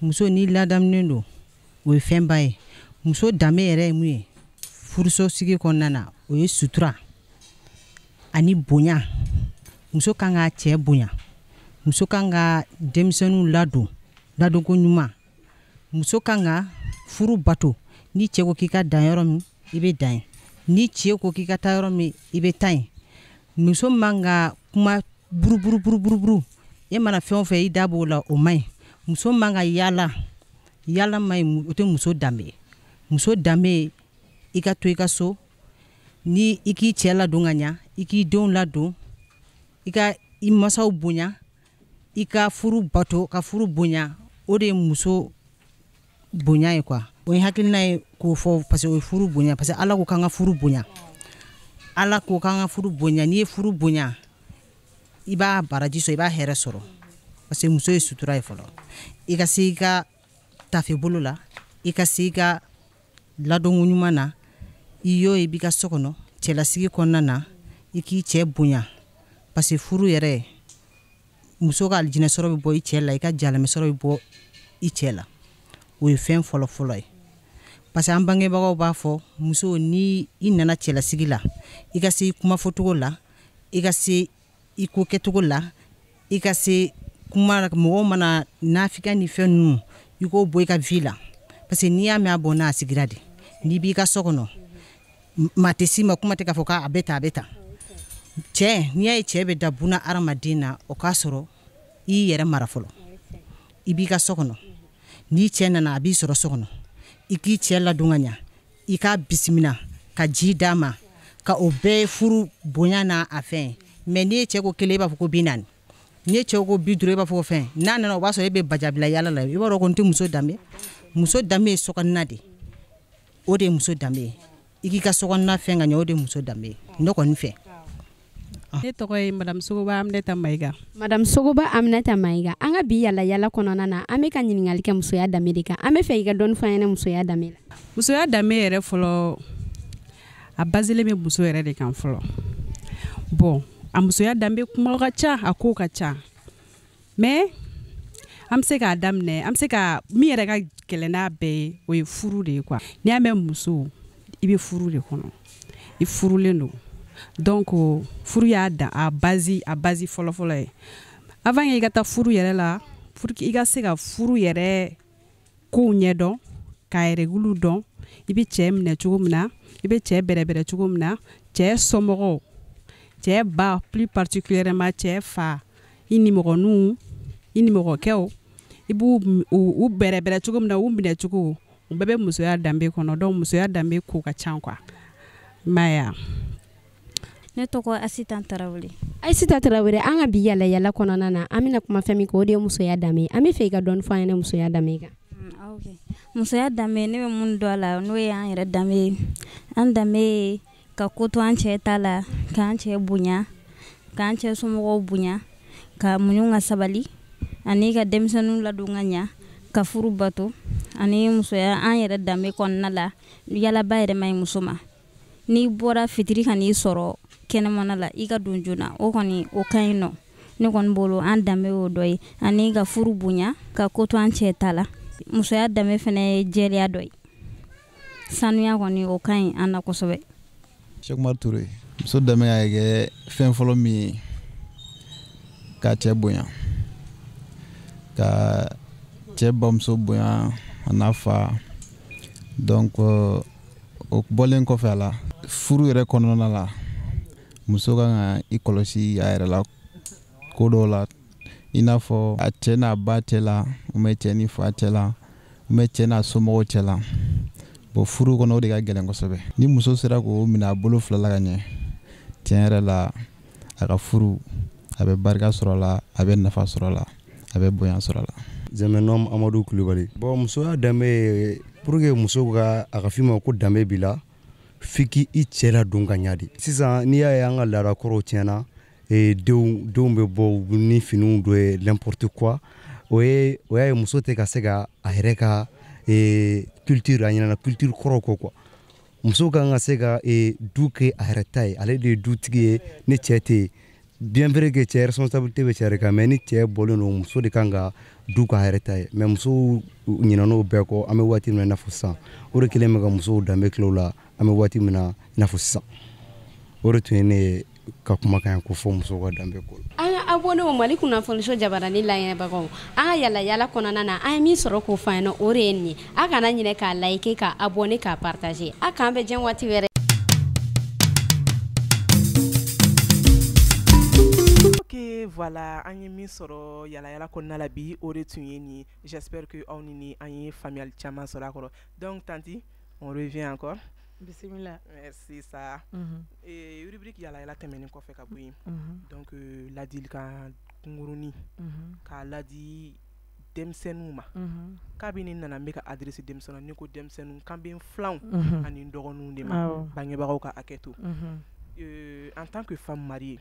Muso, n'i ladamunen don, o ye fɛnba ye. Muso danbe yɛrɛ ye mun ye furuso sigi kɔnɔna na? O ye sutura ani bonya. Muso kan k'a cɛ bonya, muso kan ka denmisɛnninw ladon ladonko ɲuman, muso kan ka furu bato. Ni cɛ ko k'i ka dan yɔrɔ min, i bɛ dan yen. Ni cɛ ko k'i ka taa yɔrɔ min, i bɛ taa yen. Muso man ka kuma buruburuburuburuburu. E mana fɛn o fɛn, i da b'o la, o man ɲi. Muso man ka yaala, yaala man ɲi, o tɛ muso danbe ye. Muso danbe ye i ka to i ka so, ni i k'i cɛ ladon ka ɲa, i k'i denw ladon, i ka i masaw bonya, i ka furu bato, ka furu bonya. O de ye muso bonya ye quoi. O ye hakilina ye k'o fɔ, parce que o ye furu bonya, parce que Ala ko k'an ka furu bonya. Ala ko k'an ka furu bonya. N'i ye furu bonya, i b'a baraji sɔrɔ, i b'a hɛrɛ sɔrɔ, parce que muso ye sutura ye fɔlɔ. I ka se i ka tafe bolo la, i ka se i ka ladonko ɲuman na, i y'o ye, i b'i ka so kɔnɔ, cɛlasigi kɔnɔna na, i k'i cɛ bonya, parce que furu yɛrɛ, muso ka alijinɛ sɔrɔ bɛ bɔ i cɛ la, i ka jalamɛ sɔrɔ bɛ bɔ i cɛ la. O ye fɛn fɔlɔ fɔlɔ ye, parce que an bangebagaw b'a fɔ, muso, ni i nana cɛlasigi la, i ka se i kumafɔcogo la, i ka se i ko kɛcogo la, i ka se kuma mɔgɔw mana nafigiya ni fɛn ninnu, i k'o bɔ i ka vie la, parce que n'i y'a mɛn a bɔnna, a sigira de. N'i b'i ka so kɔnɔ, maa tɛ s'i ma, kuma tɛ k'a fɔ k'a bɛ tan, a bɛ tan. Cɛ, n'i y'a ye cɛ bɛ da buna hadamaden na, o k'a sɔrɔ i y'i yɛrɛ mara fɔlɔ. I b'i ka so kɔnɔ, n'i cɛ nana, a b'i sɔrɔ so kɔnɔ, i k'i cɛ ladon ka ɲa, i k'a bisimila, ka ji d'a ma, ka o bɛɛ ye furu bonya n'a a fɛn. Mais n'i ye cɛ ko kelen, i b'a fɔ ko 40. N'i ye cɛ ko 50, i b'a fɔ ko fɛn. N'a nana, o b'a sɔrɔ e bɛ bajabila yala la. I b'a dɔn ko n tɛ muso danbe. Muso danbe ye sokɔnɔna de, o de ye muso danbe ye. I k'i ka sokɔnɔna fɛn ka ɲɛ, o de ye muso danbe ye ne kɔni fɛ. Ne tɔgɔ ye Madame Sogoba Aminata Mayiga. Madame Sogoba Aminata Mayiga, an ka bi yala yala kɔnɔna na, an bɛ ka ɲininkali kɛ musoya danbe de kan. An bɛ fɛ i ka dɔɔni fɔ an ɲɛna musoya danbe la. Musoya danbe yɛrɛ fɔlɔ, a baselen bɛ muso yɛrɛ de kan fɔlɔ. Bon, a musoya danbe kuma ka ca, a ko ka ca, mais an bɛ se k'a daminɛ, an bɛ se ka min yɛrɛ ka gɛlɛn n'a bɛɛ ye, o ye furu de ye quoi. N'i y'a mɛn muso, i bɛ furu de kɔnɔ, i furulen don. Donc furu y'a dan a base, a base fɔlɔ-fɔlɔ ye. Avant i ka taa furu yɛrɛ la, pour que i ka se ka furu yɛrɛ kow ɲɛdɔn, k'a règles dɔn, i bɛ cɛ minɛ cogo min na, i bɛ cɛ bɛrɛbɛrɛ cogo min na, cɛ somɔgɔw, cɛ ba plus particulièrement, cɛ fa, i nimɔgɔninw, i nimɔgɔkɛw, i b'u u bɛrɛbɛrɛ cogo min na, u minɛ cogo, u bɛɛ bɛ musoya danbe kɔnɔ. Donc musoya danbe ko ka ca quoi. I m'a ye wa? Ne tɔgɔ Asitan Tarawele. Ayisata Tarawele, an ka bi yala yala kɔnɔna na, an bɛna kuma fɛn min kan, o de ye musoya danbe ye. An bɛ fɛ i ka dɔɔni fɔ an ɲɛna musoya danbe kan. Ok, musoya danbe, ne bɛ mun dɔn a la, n'o ye an yɛrɛ danbe ye. An danbe ye ka ko to an cɛ ta la, k'an cɛ bonya, k'an cɛ somɔgɔw bonya, ka muɲu, ka sabali, ani ka denmisɛnninw ladon ka ɲa, ka furu bato. Ani musoya, an yɛrɛ danbe kɔnɔna la, yalaba yɛrɛ man ɲi muso ma. N'i bɔra fitiri ka n'i sɔrɔ kɛnɛmana la, i ka don joona, o kɔni o ka ɲi nɔ. Ne kɔni bolo, an danbe y'o dɔ ye, ani ka furu bonya, ka ko to an cɛ ta la. Musoya danbe fana ye jɛlenya dɔ ye. Sanuya kɔni, o ka ɲi an na kosɛbɛ. Cheikh Umar Touré. Muso danbe ka kɛ fɛn fɔlɔ min ye, ka cɛ bonya, ka cɛ bamuso bonya, a n'a fa. Donc o bɔlen kɔfɛ a la, furu yɛrɛ kɔnɔna la, muso kan ka i kɔlɔsi a yɛrɛ la ko dɔw la, i n'a fɔ a cɛ n'a ba cɛ la, ou bien cɛ ni fa cɛ la, ou bien cɛ n'a somɔgɔw cɛ la. Bon, furu kɔnɔ, o de ka gɛlɛn kosɛbɛ. Ni muso sera k'o minɛ a bolo fila la ka ɲɛ, tiɲɛ yɛrɛ la, a ka furu a bɛ barika sɔrɔ a la, a bɛ nafa sɔrɔ a la, a bɛ bonya sɔrɔ a la. Je me nomme Amadou Coulibaly. Bon, musoya danbe, pour que muso ka a ka f'i ma ko danbe b'i la, f'i k'i cɛ ladon ka ɲa de. Sisan, n'i y'a ye an ka laada kɔrɔw tiɲɛna, denw bɛ bɔ u ni finiw dɔ ye, n'importe quoi, o ye o y'a ye muso tɛ ka se ka a yɛrɛ ka culture, a ɲinɛna culture kɔrɔw kɔ quoi. Muso kan ka se ka du kɛ a yɛrɛ ta ye, ale de ye dutigi ye ni cɛ tɛ yen. Bien vrai que cɛ responsabilité bɛ cɛ de kan, mais ni cɛ bɔlen don, muso de kan ka du k'a yɛrɛ ta ye. Mais musow ɲinɛn'o bɛɛ kɔ. An bɛ waati min na i n'a fɔ sisan, o de kɛlen bɛ ka musow danbe tila u la. An bɛ waati min na i n'a fɔ sisan, o de tun ye ne ka kumakan ye ko fɔ musow ka danbe ko la. An ka abonné Mali kunnafoniso jabarani layɛbagaw, an ka yala yala kɔnɔna na, an ye min sɔrɔ k'o fɔ an ɲɛna, o de ye nin ye. A kana ɲinɛ k'a like, k'a abonné, k'a partager. A k'an bɛn diɲɛ waati wɛrɛ. Ok, voilà, an ye min sɔrɔ yala yala kɔnɔna la bi, o de tun ye nin ye. J'espère que aw ni ni an ye faamuyali caman sɔrɔ a kɔrɔ. Donc tantie, on revient encore. Bisimila. Merci ça. Et rubrique yala yala tɛmɛnen kɔfɛ ka bɔ yen, donc ladilikan kunkurunin k'a ladi denmisɛnninw ma. Kabini n nana, n bɛ ka adresse denmisɛnninw, ni ko denmisɛnninw kan bɛ n filanw ani n dɔgɔninw de ma. Bangebagaw ka hakɛ to. En tant que femme mariée,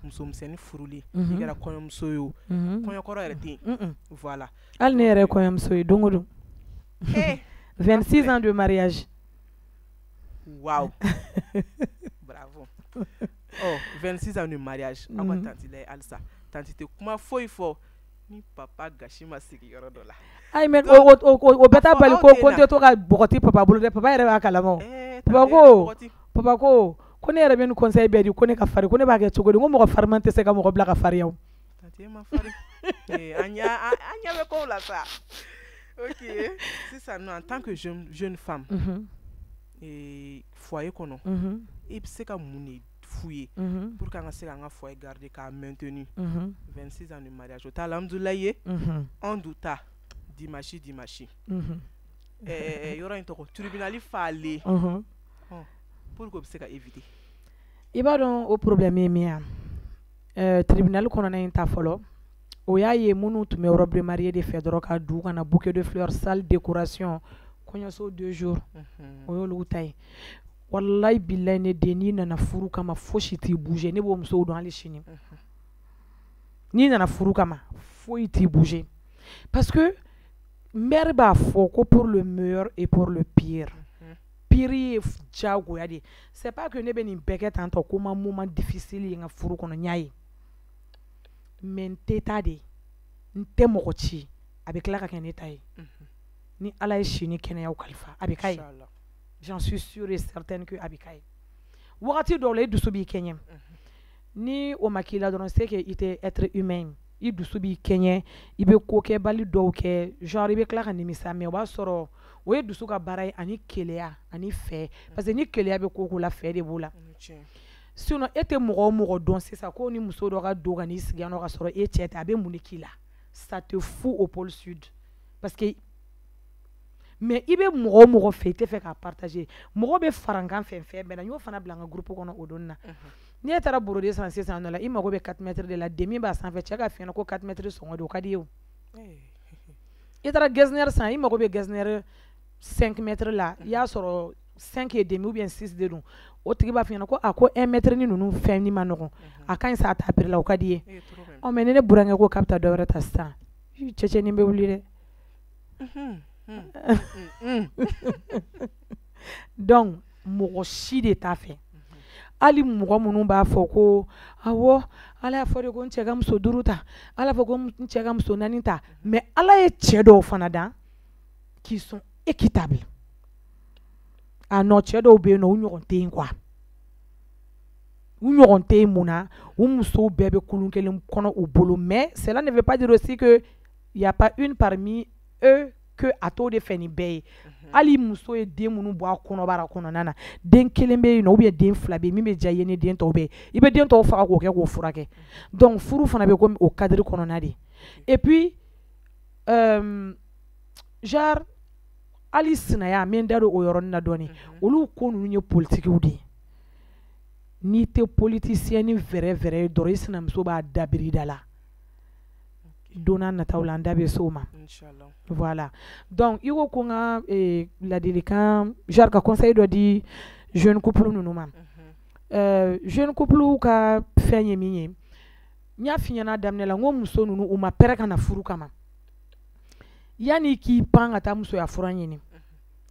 musomisɛnnin furulen, i kɛra kɔɲɔmuso ye o, kɔɲɔkɔrɔ yɛrɛ tɛ yen. Voilà. Hali ne yɛrɛ ye kɔɲɔmuso ye don o don. Eh, 26 ans de mariage. Waouh, bravo. Oh, 26 ans de mariage. Aw ka tantie lajɛ halisa. Tantie tɛ kuma foyi fɔ ni papa gasi ma sigi yɔrɔ dɔ la. Ayi, mais o bɛɛ t'a fɔ bali aw ko tɛ ko n na. tɛ to ka bɔgɔti papa bolo dɛ. Papa yɛrɛ b'a kalama o. Eh, papa tante, e tɛ ko bɔgɔti. Papa ko ne yɛrɛ bɛ nin conseil bɛɛ di, ko ne ka farin, ko ne b'a kɛ cogo di? N ko mɔgɔ fariman tɛ se ka mɔgɔ bila ka farinya o. Tantie, e ma farin. Eh, an ɲɛ bɛ kow la sa. Ok, sisan nɔ, en tant que jeune femme, foyer kɔnɔ, i bɛ se ka mun de f'u ye pour que an ka se k'an ka foyer garder, k'a maintenir? 26 ans de mariage, o tɛ alhamdulilayi ye? Anw du ta, dimanche dimanche, yɔrɔ in tɔgɔ tribunal falen. Ɔ, pour que o bɛ se ka éviter. I b'a dɔn, o problème ye min ye tribunal kɔnɔna in ta fɔlɔ, o y'a ye minnu tun bɛ robe de mariée de fɛ dɔrɔn, ka du ka na bouquet de fleurs, salle, décoration, kɔɲɔso 2 jours, o y'olu ta ye. Walayi bilayi, ne den, n'i nana furu kama, fosi t'i bouger. Ne b'o musow dɔn hali sini. N'i nana furu kama, foyi t'i bouger, parce que mère b'a fɔ ko pour le meilleur et pour le pire. Pire ye diyagoya de ye. C'est pas que ne bɛ nin bɛɛ kɛ tan tɔ ko ma moment difficile ye n ka furu kɔnɔ, n y'a ye, mais n tɛ taa de, n tɛ mɔgɔ ci, a bɛ tila ka kɛ ne ta ye. Ni Ala ye si ni kɛnɛyaw kalifa, a bɛ k'a ye. Inchallah. J'en suis sûre et certaine que a bɛ k'a ye. Wagati dɔw la, i dusu b'i kɛɲɛ. Ni o ma k'i la dɔrɔn, c'est que i tɛ être humain. I dusu b'i kɛɲɛ, i bɛ ko kɛbali dɔw kɛ, genre i bɛ tila ka nimisa, mais o b'a sɔrɔ o ye dusu ka baara ye, ani keleya ani fɛ, parce que ni keleya bɛ ko o ko la, fɛ de b'o la. Tiɲɛ. Sinon e tɛ mɔgɔ o mɔgɔ dɔn sisan ko ni muso dɔ ka don ka n'i sigi yan nɔ ka sɔrɔ e cɛ tɛ, a bɛ mun de k'i la? Ça te fout au pôle sud. Parce que mais i bɛ mɔgɔ o mɔgɔ fɛ, i tɛ fɛ k'a partager. Mɔgɔ bɛ farankan fɛn fɛn bɛɛ la, n y'o fana bila n ka groupe kɔnɔ o don na. N'i e taara brodé san sisan nɔ la, i mago bɛ 4 mètres de la, demi b'a sanfɛ, cɛ ka f'i ɲɛna ko 4 mètres sɔngɔ don, o ka di i ye o. I taara getzner san, i mago bɛ getzner 5 mètres la, i y'a sɔrɔ 5 et demi ou bien 6 de don, o tigi b'a f'i ɲɛna ko a ko 1 mètre ni ninnu fɛn ni ma nɔgɔn, a ka ɲi sa, a ta prix la, o ka di i ye. Eh, trop même. Ɔ, mais ni ne burankɛ ko k'a bɛ taa dɔ wɛrɛ ta sisan, cɛcɛnin bɛ wuli dɛ. Donc mɔgɔ si de t'a fɛ. Hali mɔgɔ minnu b'a fɔ ko awɔ, Ala y'a fɔ de ko n cɛ ka muso duuru ta, Ala fɔ ko n cɛ ka muso naani ta, mais Ala ye cɛ dɔw fana dan qui sont équitables. Ah non, cɛ dɔw bɛ yen nɔ, u ɲɔgɔn tɛ yen quoi, u ɲɔgɔn tɛ yen. Mun na? U musow bɛɛ bɛ kulun kelen kɔnɔ u bolo. Mais cela ne veut pas dire aussi que y a pas une parmi eux que a t'o de fɛ ni bɛɛ ye. Hali muso ye den minnu bɔ a kɔnɔbara kɔnɔna na, den kelen bɛ yen nɔ ou bien den fila bɛ yen min bɛ diya i ye ni den tɔw bɛɛ ye, i bɛ den tɔw faga k'o kɛ k'o furakɛ. Donc furu fana bɛ komi o cadre kɔnɔna de. Et puis genre Hali sinaya, n bɛ n da don o yɔrɔnin na dɔɔni. Olu ko ninnu ye politikiw de ye. N'i tɛ politicien ni vrai vrai ye dɔrɔn, i sinamuso b'a dabiri da la. Don n'a nataw la, an da bɛ s'o ma. Voilà, donc i ko ko n ka ladilikan, genre ka conseil dɔ di jeune couple ninnu ma. Jeune couple ka fɛn ye min ye, n y'a f'i ɲɛna daminɛ la, n ko muso ninnu, u ma pɛrɛ ka na furu kama. Yanni k'i pan ka taa musoya fura ɲini,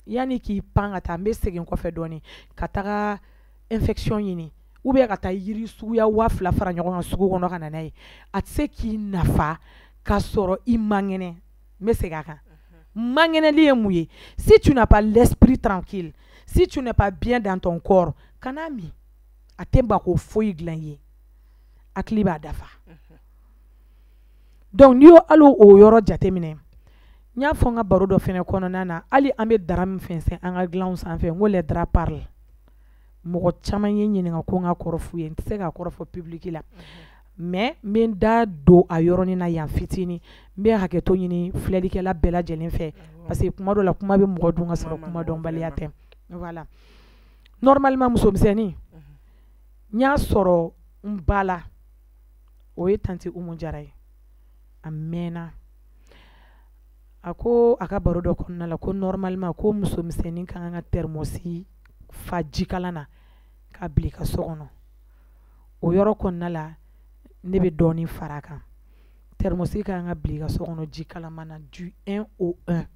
yanni k'i pan ka taa, n bɛ segin kɔfɛ dɔɔni, ka taga infection ɲini ou bien ka taa yiri suguya 2000 fara ɲɔgɔn kan sugu kɔnɔ ka na n'a ye, a tɛ se k'i nafa k'a sɔrɔ i man kɛnɛ. N bɛ segin a kan, mankɛnɛli ye mun ye? Si tu n'as pas l'esprit tranquille, si tu n'es pas bien dans ton corps, kana min, a tɛ mako foyi dilan i ye, hakili b'a dafa. Donc n'i y'o hali o yɔrɔ jateminɛ, n y'a fɔ n ka baro dɔ fɛnɛ kɔnɔna na, hali an bɛ drap min fɛnsɛn an ka dilanw sanfɛ, n ko les draps parlent. Mɔgɔ caman ye n ɲininka ko n ka kɔrɔ f'u ye, n tɛ se k'a kɔrɔ fɔ public la, mais n bɛ n da don a yɔrɔnin na yan fitinin. N bɛ hakɛto ɲini filɛlikɛla bɛɛ lajɛlen fɛ, parce que kuma dɔ la, kuma bɛ mɔgɔ dun ka sɔrɔ kuma dɔnbaliya tɛ. Voilà, normalement musomisɛnnin, n y'a sɔrɔ n ba la, o ye tantie Umu Jara ye. A mɛnna, a ko a ka baro dɔ kɔnɔna la ko normalement ko musomisɛnnin ka kan ka thermos fa jikalan na k'a bila i ka so kɔnɔ. O yɔrɔ kɔnɔna la, ne bɛ dɔɔnin fara a kan. Thermos ka kan ka bila i ka so kɔnɔ ji kalaman na du 1 au 1,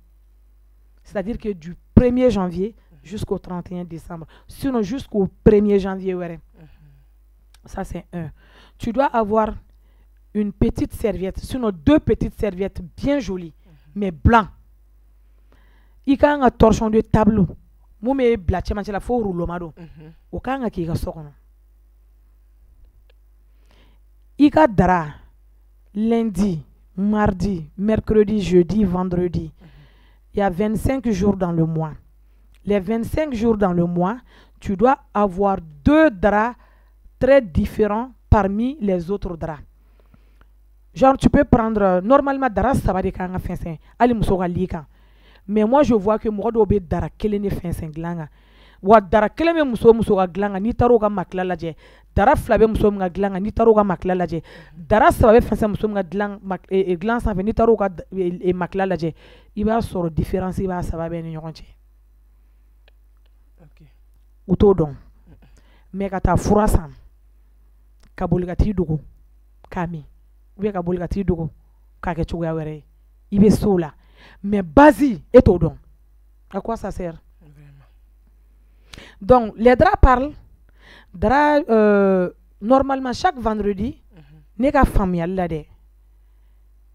c'est-à-dire que du 1er janvier jusqu'au 31 décembre, sinon jusqu'au 1er janvier wɛrɛ. Ça, c'est un. Tu dois avoir une petite serviette, sinon deux petites serviettes bien jolies, mais blanc. I ka kan ka torchon de table mun bɛ bila cɛmancɛ la fo rouleau don, o ka kan ka k'i ka so kɔnɔ. I ka drap, lundi, mardi, mercredi, jeudi, vendredi, il y a 25 jours dans le mois. Les 25 jours dans le mois, tu dois avoir deux draps très différents parmi les autres draps. Genre, tu peux prendre, normalement, drap saba de kan ka fɛnsɛn hali muso ka lit kan. Mais moi, je vois que mɔgɔ dɔw bɛ drap kelen de fɛnsɛn dilan kan. Wa drap kelen bɛ muso o muso ka dilan kan, n'i taara o ka matelas lajɛ, drap fila bɛ muso min ka dilan kan, n'i taara o ka matelas lajɛ, drap saba bɛ fɛnsɛn muso min ka dilan sanfɛ, n'i taara o ka matelas lajɛ, i b'a sɔrɔ différence b'a saba bɛɛ ni ɲɔgɔn cɛ. U t'o dɔn. Mais ka taa fura san, ka boli ka t'i dogo k'a min, ou bien ka boli ka t'i dogo k'a kɛ cogoya wɛrɛ ye, i bɛ s'o la. Mais base, e t'o dɔn. À quoi ça sert? Donc les draps parlent. Drap, normalement chaque vendredi, ne ka faamuyali la dɛ,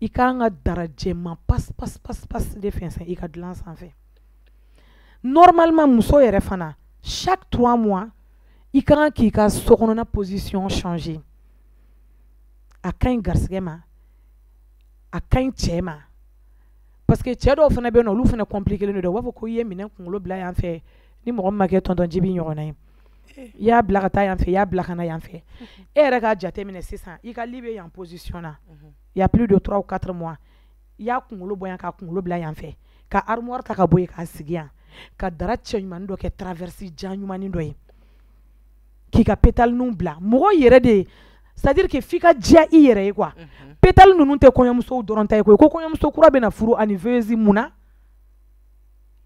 i kan ka drap jɛman pas pas pas pas de fɛnsɛn i ka dilan sanfɛ. Normalement muso yɛrɛ fana, chaque 3 mois, i ka kan k'i ka sokɔnɔna position changer. A ka ɲi garisɛgɛ ma, a ka ɲi cɛ ma, parce que cɛ dɔw fana bɛ yen nɔ, olu fana compliqué len don. U b'a fɔ ko i ye minɛn kunkolo bila yan fɛ, ni mɔgɔ min ma kɛ tonton Jibi ɲɔgɔnna ye, i y'a bila ka taa yan fɛ, i y'a bila ka na yan fɛ. E yɛrɛ k'a jateminɛ sisan, i ka lit bɛ yan position na, il y a plus de 3 ou 4 mois, i y'a kunkolo bɔ yan k'a kunkolo bila yan fɛ, ka armoire ta ka bɔ yen k'a sigi yan, ka drap cɛ ɲumanin dɔ kɛ traverse jan ɲumanin dɔ ye, k'i ka pétale bila. Mɔgɔ yɛrɛ de, c'est à dire que f'i ka diya i yɛrɛ ye quoi. Pétale ninnu tɛ kɔɲɔmusow dɔrɔn ta ye koyi, ko kɔɲɔmuso kura bɛna furu ani veilleuse. Mun na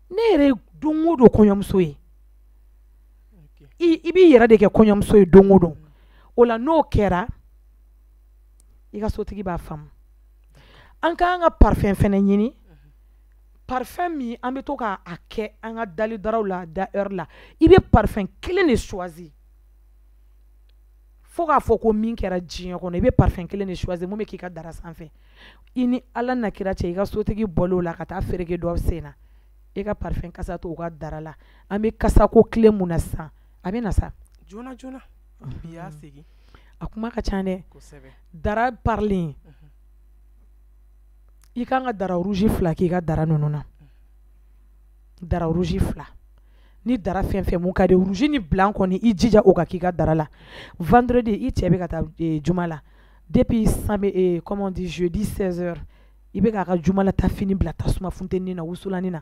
ne yɛrɛ ye don o don kɔɲɔmuso ye? I b'i yɛrɛ de kɛ kɔɲɔmuso ye don o don. O la, n'o kɛra, i ka sotigi b'a faamu. An k'an ka parfum fɛnɛ ɲini, parfum min an bɛ to k'a kɛ an ka dali drapw la, da heure la. I bɛ parfum kelen de choisi, fo k'a fɔ ko min kɛra diɲɛ kɔnɔ, i bɛ parfum kelen de choisi mun bɛ k'i ka drap sanfɛ. I ni Ala na kira cɛ, i ka sotigi bɔlen o la ka taa fereke dɔ sen na, i ka parfum kasa to u ka drap la. An bɛ kasako tile mun na sisan, a bɛ na sa. Joona joona bi y'a segin. A kuma ka ca dɛ. Drap parlen, i kan ka drap rouge fila k'i ka drap ninnu na, drap rouge fila. Ni drap fɛn fɛn mun ka di, rouge ni blanc kɔni, i jija o ka k'i ka drap la. Vendredi, i cɛ bɛ ka taa juma la, depuis samedi, comment on dit, jeudi 16 heures, i bɛ k'a ka juma la taa fini bila tasuma funteni na, wusulani na.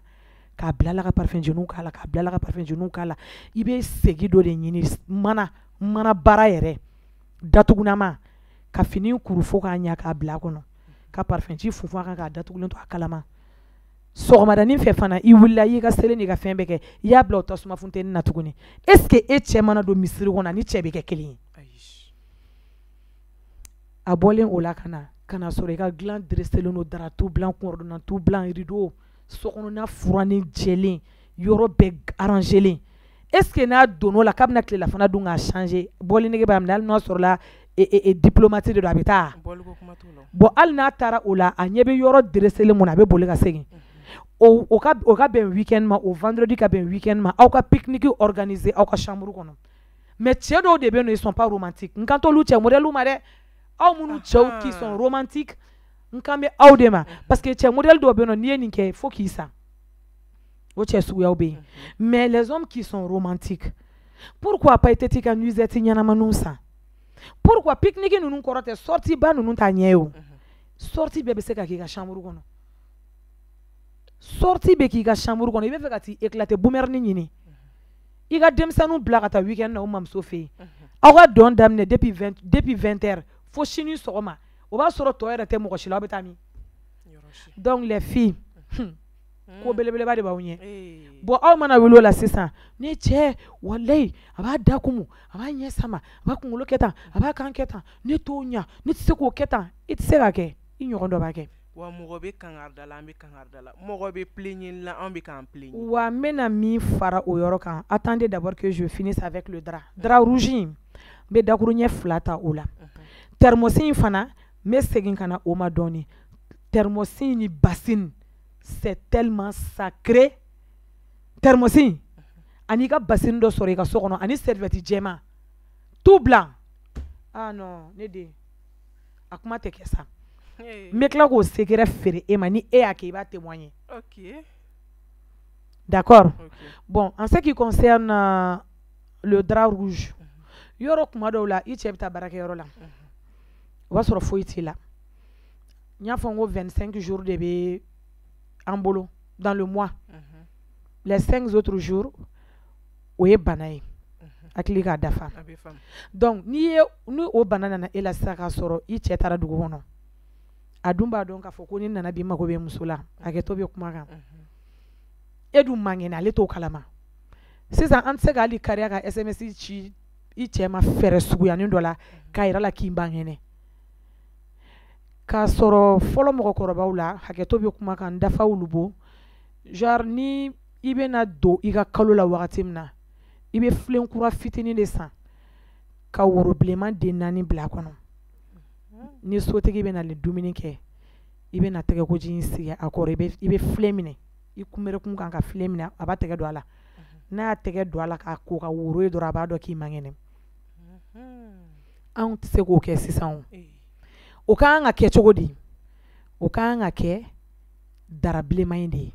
K'a bila la ka parfum jeniw k'a la, k'a bila la ka parfum jeniw k'a la. I bɛ segi dɔ de ɲini, mana baara yɛrɛ datugunama, ka fini kuru fo k'a ɲa k'a bila a kɔnɔ, ka parfum ji funfun a kan k'a datugulen to a kalama. Sɔgɔmadanin fɛ fana, i wulila, i y'i ka seli n'i ka fɛn bɛɛ kɛ, i y'a bila o tasuma funteni na tuguni. Est ce que e cɛ mana don misiri kɔnɔ, ni cɛ bɛ kɛ kelen ye? A bɔlen o la ka na sɔrɔ i ka dilan dresselen don, drap tout blanc, kɔrɔdonna tout blanc, rideau, sokɔnɔna furannen jɛlen, yɔrɔ bɛɛ arrangelen. Est ce que n'a donn'o la k'a bɛna tilelafana dun k'a changer, bɔli nege b'a minɛ, hali n'a sɔrɔla diplomate de don, a bɛ taa. Bon, hali n'a taara o la, a ɲɛ bɛ yɔrɔ dresselen mun na, a bɛ boli ka segin. O ka bɛn week-end ma, o vendredi ka bɛn week-end ma, aw ka pique-nique organiser aw ka chambre kɔnɔ. Mais cɛ dɔw de bɛ yen nɔ, ils sont pas romantiques. N kan t'olu cɛ modèle ma dɛ. Aw minnu cɛw qui sont romantiques, n kan bɛ aw de ma, parce que cɛ modèle dɔw bɛ yen nɔ, n'i ye nin kɛ fo k'i sa, o cɛ suguyaw bɛ yen. Mais les hommes qui sont romantiques, pourquoi pas i tɛ t'i ka nuisette ɲɛnamaninw san? Pourquoi pique-nique ninnu kɔrɔ tɛ sortie ba ninnu t'a ɲɛ ye o. Sortie bɛɛ bɛ se ka k'i ka chambre kɔnɔ. Sortie bɛ k'i ka chambre kɔnɔ, i bɛ fɛ ka t'i éclater, boomerni ɲini, i ka denmisɛnninw bila ka taa week-end na u mamuso fɛ yen, aw ka dɔn daminɛ depuis 20 heures fo sini sɔgɔma, o b'a sɔrɔ tɔ yɛrɛ tɛ mɔgɔ si la, aw bɛ taa min? Donc les filles, ko belebeleba de b'aw ɲɛ. Bon, aw mana wuli o la sisan, ne cɛ walayi, a b'a da kumu, a b'a ɲɛ sama, a b'a kunkolo kɛ tan, a b'a kan kɛ tan, ne t'o ɲa, ne tɛ se k'o kɛ tan. I tɛ se k'a kɛ, i ɲɔgɔn dɔ b'a kɛ. Wa mɔgɔ bɛ kangarida la, an bɛ kangarida la, mɔgɔ bɛ plaignent la, an bɛ k'an plaigner. Wa n bɛna min fara o yɔrɔ kan, attendez d'abord que je finisse avec le drap. Drap rouge in, n bɛ dakuruɲɛ 2 ta o la. Thermos in fana, n bɛ segin ka na o ma dɔɔni. Thermos in ni bassine, c'est tellement sacré. Thermos in ani i ka bassine dɔ sɔrɔ i ka so kɔnɔ, ani serviette jɛman tout blanc. Ah non, ne den, a kuma tɛ kɛ sa. N bɛ tila k'o secret feere e ma, ni e y'a kɛ i b'a témoigner. Ok. D'accord. Okay. Bon, en ce qui concerne le drap rouge, yɔrɔ kuma dɔw la i cɛ bɛ taa baarakɛyɔrɔ la, o b'a sɔrɔ foyi t'i la. N y'a fɔ n ko 25 jours de bɛ an bolo dans le mois. Les 5 autres jours, o ye bana ye. Hakili k'a dafa. Donc n'i ye ni o bana nana e la sisan k'a sɔrɔ i cɛ taara dugu kɔnɔ, a dun b'a dɔn k'a fɔ ko ni nana bi mago bɛ muso la, hakɛto bɛ kuma kan, e dun man kɛnɛ, ale t'o kalama. Sisan an tɛ se k'ale kariya ka SMS ci i cɛ ma fɛɛrɛ suguyanin dɔ la k'a yira la k'i man kɛnɛ. K'a sɔrɔ fɔlɔ mɔgɔkɔrɔbaw la, hakɛto bɛ kuma kan, dafa wulubo, genre ni i bɛna don i ka kalo la wagati min na, i bɛ filen kura fitinin de san ka woro bilenman den 4 bila a kɔnɔ. Ni sotigi bɛna le dumuni kɛ, i bɛna tɛgɛkoji in sigi a kɔrɔ, i bɛ filen minɛ, i kunberekun kan ka filen minɛ, a b'a tɛgɛ don a la. N'a y'a tɛgɛ don a la k'a ko ka woro ye dɔrɔn, a b'a dɔn k'i man kɛnɛ. Anw tɛ se k'o kɛ sisan o. O ka kan ka kɛ cogo di? O ka kan ka kɛ dara bilenman in de ye.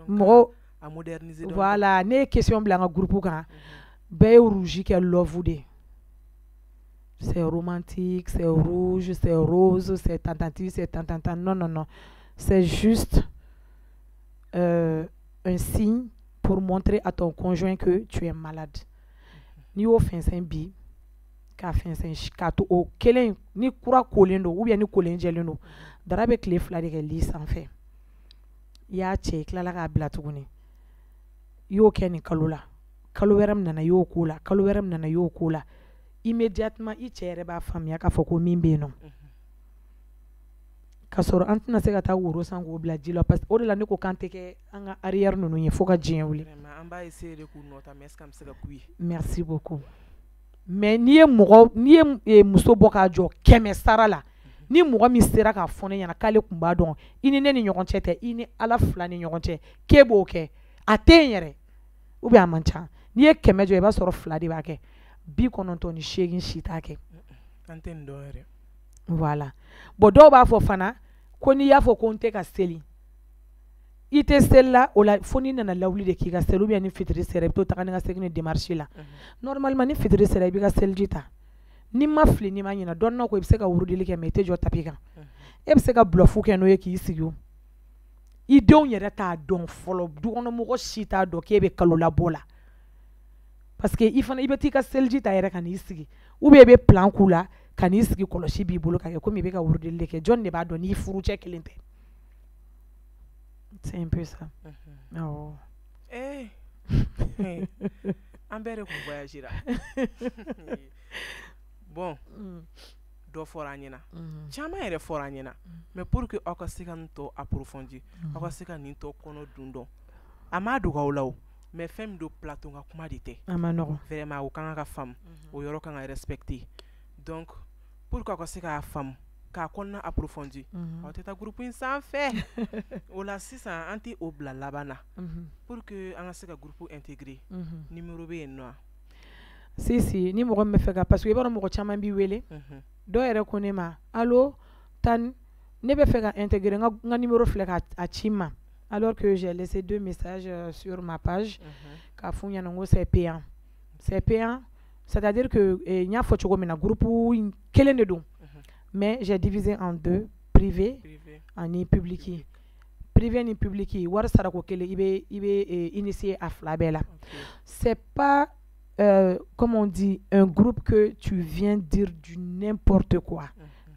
Mɔgɔ voilà, ne ye question bila an ka groupe kan, bɛɛ ye rouge kɛ love de ye. C'est romantique, c'est rouge, c'est rose, c'est tantati, c'est tantanta. Non, non, non. C'est juste un signe pour montrer à ton conjoint que tu es malade. N'i y'o fɛnsɛn bi, k'a fɛnsɛn k'a to o kelen, ni kura kolen don ou bien ni kolen jɛlen don, dara bɛ tile 2 de kɛ lit sanfɛ. I y'a cɛ, i tilala k'a bila tuguni. I y'o kɛ nin kalo la, kalo wɛrɛ min nana i y'o k'o la, kalo wɛrɛ min nana i y'o k'o la. Immédiatement i cɛ yɛrɛ b'a faamuya k'a fɔ ko min bɛ yen nɔ. K'a sɔrɔ an tɛna se ka taa woro san k'o bila ji la, parce que o de la ne ko k'an tɛ kɛ an ka arrière ninnu ye fo ka diɲɛ wuli. An b'a essayer de k'u nɔ ta, mais est ce que an bɛ se ka k'u ye? Merci beaucoup. Mais n'i ye mɔgɔ, n'i ye muso bɔ k'a jɔ 100 sara la, ni mɔgɔ min sera k'a fɔ ne ɲɛna k'ale tun b'a dɔn, i ni ne ni ɲɔgɔn cɛ tɛ, i ni Ala fila ni ɲɔgɔn cɛ, k'e b'o kɛ, a tɛ yen yɛrɛ, ou bien a man ca. N'i ye 100 jɔ, i b'a sɔrɔ 2 de b'a kɛ, 98 si t'a kɛ. An tɛ nin dɔn yɛrɛ. Voilà. Bon, dɔw b'a fɔ fana ko n'i y'a fɔ ko n tɛ ka seli, i tɛ seli la, o la fo n'i nana lawuli de k'i ka seli, ou bien ni fitiri sera i bɛ to taga ni ka segin ni démarche la. Normalement ni fitiri sera i b'i ka seliji ta. N'i ma fili, n'i ma ɲinɛ, dɔnniyaw ko i bɛ se ka wurudili kɛ, mais i tɛ jɔ tapis kan. E bɛ se ka bluff kɛ n'o ye k'i sigi o. I denw yɛrɛ t'a dɔn fɔlɔ, dukɔnɔmɔgɔ si t'a dɔn k'e bɛ kalo labɔ la, parce que i fana i bɛ t'i ka seliji ta yɛrɛ ka n'i sigi, ou bien i bɛ plan k'u la ka n'i sigi, kɔlɔsi b'i bolo ka kɛ komi i bɛ ka wurudili de kɛ. Jɔn de b'a dɔn n'i furucɛ kelen tɛ? C'est un peu ça. Awɔ. Eh, an bɛɛ de tun voyagera. Bon, dɔ fɔra an ɲɛna, caman yɛrɛ fɔra an ɲɛna, mais pour que aw ka se ka nin tɔ approfondir, aw ka se ka nin tɔ kɔnɔ dun dɔn, a m'a dogo aw la o, mais fɛn min don, plateau ka kuma de tɛ. A ma nɔgɔn. Vraiment, o kan ka faamu, o yɔrɔ kan ka respecter. Donc pour que aw ka se k'a faamu, k'a kɔnɔna approfondir, aw tɛ taa groupe in sanfɛ. O la sisan, an tɛ o bila laban na. Pour que an ka se ka groupe intégrer, numéro bɛ yen nɔ wa? Si si, ni mɔgɔ min bɛ fɛ ka, parce que i b'a dɔn mɔgɔ caman b'i wele. Dɔw yɛrɛ ko ne ma: "Allo Tani, ne bɛ fɛ ka intégrer, n ka numéro filɛ ka a ci n ma", alors que j'ai laissé deux messages sur ma page k'a f'u ɲɛna n ko c'est payant. C'est payant, c'est-à-dire que n y'a fɔ cogo min na, groupe in kelen de don, mais j'ai divisé en deux: privé ani public. Privé ni public, wari sarako kelen, i bɛ initier a fila bɛɛ la. C'est pas comme on dit, un groupe que tu viens dire du n'importe quoi.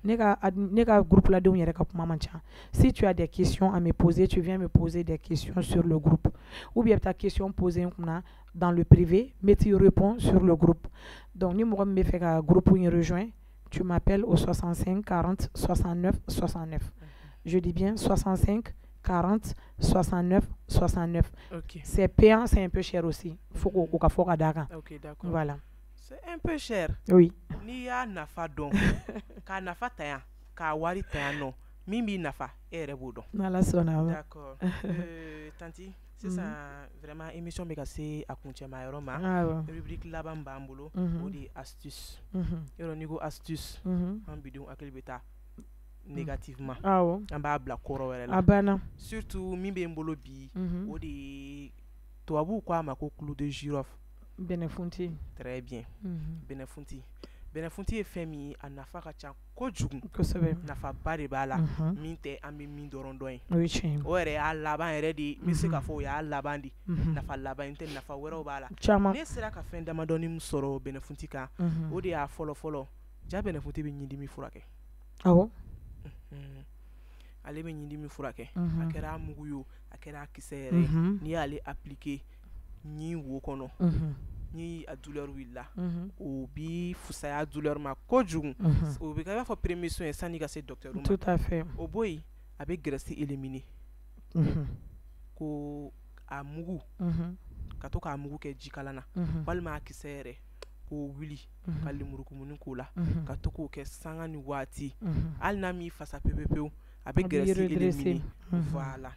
Ne ka groupe ladenw yɛrɛ ka kuma man ca. Si tu as des questions à me poser, tu viens me poser des questions sur le groupe, ou bien i bɛ taa question poser n kunna dans le privé, mais tu réponds sur le groupe. Donc ni mɔgɔ min bɛ fɛ ka groupe in rejoint, tu m'appelles au 65 40 69 69. Je dis bien 65 40 69 69. C'est payant, c'est un peu cher aussi. Faut k'o ka fɔ ka d'a kan. Ok, d'accord. Voilà. C'est un peu cher. Oui. N'i y'a nafa dɔn, k'a nafa ta yan, k'a wari ta yan nɔ, min b'i nafa, e yɛrɛ b'o dɔn. N'Ala sɔnna ma. D'accord. Tantie, sisan vraiment émission bɛ ka se a kuncɛma yɔrɔ ma. Awɔ. Rubrique laban b'an bolo, o de ye astuce. Yɔrɔ n'i ko astuce, an bidenw hakili bɛ taa négativement. Awɔ. An b'a bila kɔrɔ wɛrɛ la. A banna. Surtout min bɛ n bolo bi, o de ye tubabuw k'a ma ko clou de girofle. Bɛnɛfunti. Très bien. Bɛnɛfunti. Bɛnɛfunti ye fɛn min ye, a nafa ka ca kojugu. Kosɛbɛ. Nafaba de b'a la, min tɛ an bɛ min dɔrɔn dɔn ye. O ye tiɲɛ ye. O yɛrɛ y'a laban yɛrɛ de ye, n bɛ se k'a fɔ o y'a laban de. Nafa laban in tɛ, nafa wɛrɛw b'a la. Caman. Ne sera ka fɛn damadɔni min sɔrɔ bɛnɛfunti kan, o de y'a fɔlɔ fɔlɔ, ja bɛnɛfunti bɛ ɲindimi furakɛ. Awɔ. Ale bɛ ɲindimi furakɛ. A kɛra a mugu ye o, a kɛra a kisɛ yɛrɛ ye. N'i y'ale appliquer ɲin wo kɔnɔ, ni a douleur wulila, o bi fusaya douleur ma kojugu. O bɛ kɛ i b'a fɔ premier soin ye sanni ka se docteur ma. Tout à fait. O bɔ yen, a bɛ graisse éliminer. Ko a mugu, ka to k'a mugu kɛ jikalan na, walima a kisɛ yɛrɛ k'o wuli ka lemurukumuni k'o la, ka to k'o kɛ sanga ni waati, hali n'a m'i fasa pewu pewu, a bɛ A b'i graisse redresser. éliminer. Voilà.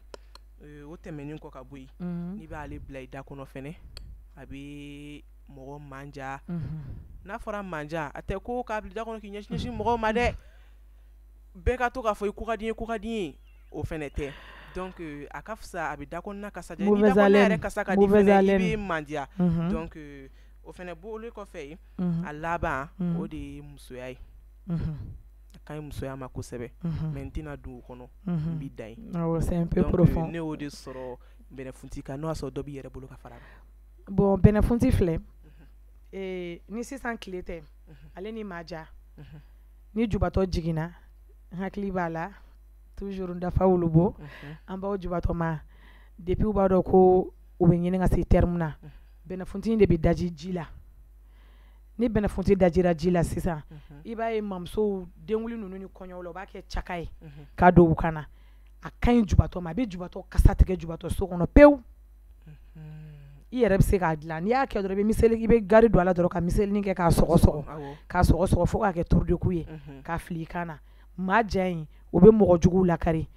O tɛmɛnen kɔ ka bɔ yen, n'i b'ale bila i da kɔnɔ fɛnɛ, a bɛ mɔgɔ manja. N'a fɔra manja, a tɛ ko k'a bila i da kɔnɔ k'i ɲɛsin ɲɛsin mɔgɔw ma dɛ. Bɛɛ ka to k'a fɔ i ko ka di n ye, ko ka di n ye, o fɛnɛ tɛ. Donc a ka fisa, a bɛ da kɔnɔna kasa diya. Ni da Mauvaise kɔnɔna haleine. yɛrɛ kasa ka di Mauvaise fɛnɛ, i haleine. bɛ mandiya. Donc o fɛnɛ bɔlen kɔfɛ yen, a laban, o de ye musoya ye. A ka ɲi musoya ma kosɛbɛ, mais n tɛna don o kɔnɔ, n b'i dan yen. Awɔ, c'est un peu Donc profond. ne y'o de sɔrɔ bɛnɛfunti kan. N'o y'a sɔrɔ dɔ b'i yɛrɛ bolo ka fara a kan. Bon, bɛnɛfunti filɛ, ni sisan tile tɛ, ale ni maja, ni jubatɔ jiginna, n hakili b'a la toujours n dafa wulubo, an b'aw jubatɔ ma, depuis u b'a dɔn ko u bɛ ɲini ka se terme na, bɛnɛfunti in de bɛ daji ji la. Ni bɛnɛfunti dajira ji la sisan, i b'a ye mamusow denwuli ninnu ni kɔɲɔw la, u b'a kɛ caka ye k'a don u kan na. A ka ɲi jubatɔ ma, a bɛ jubatɔ kasa tigɛ jubatɔ so kɔnɔ pewu. I yɛrɛ bɛ se k'a dilan. N'i y'a kɛ dɔrɔn, i bɛ miseli, i bɛ gari don a la dɔrɔn ka miselinin kɛ k'a sɔgɔ sɔgɔ, k'a sɔgɔ sɔgɔ fo k'a kɛ tour de cou ye, k'a fili i kan na. Maa ja in, o bɛ mɔgɔ juguw lakari.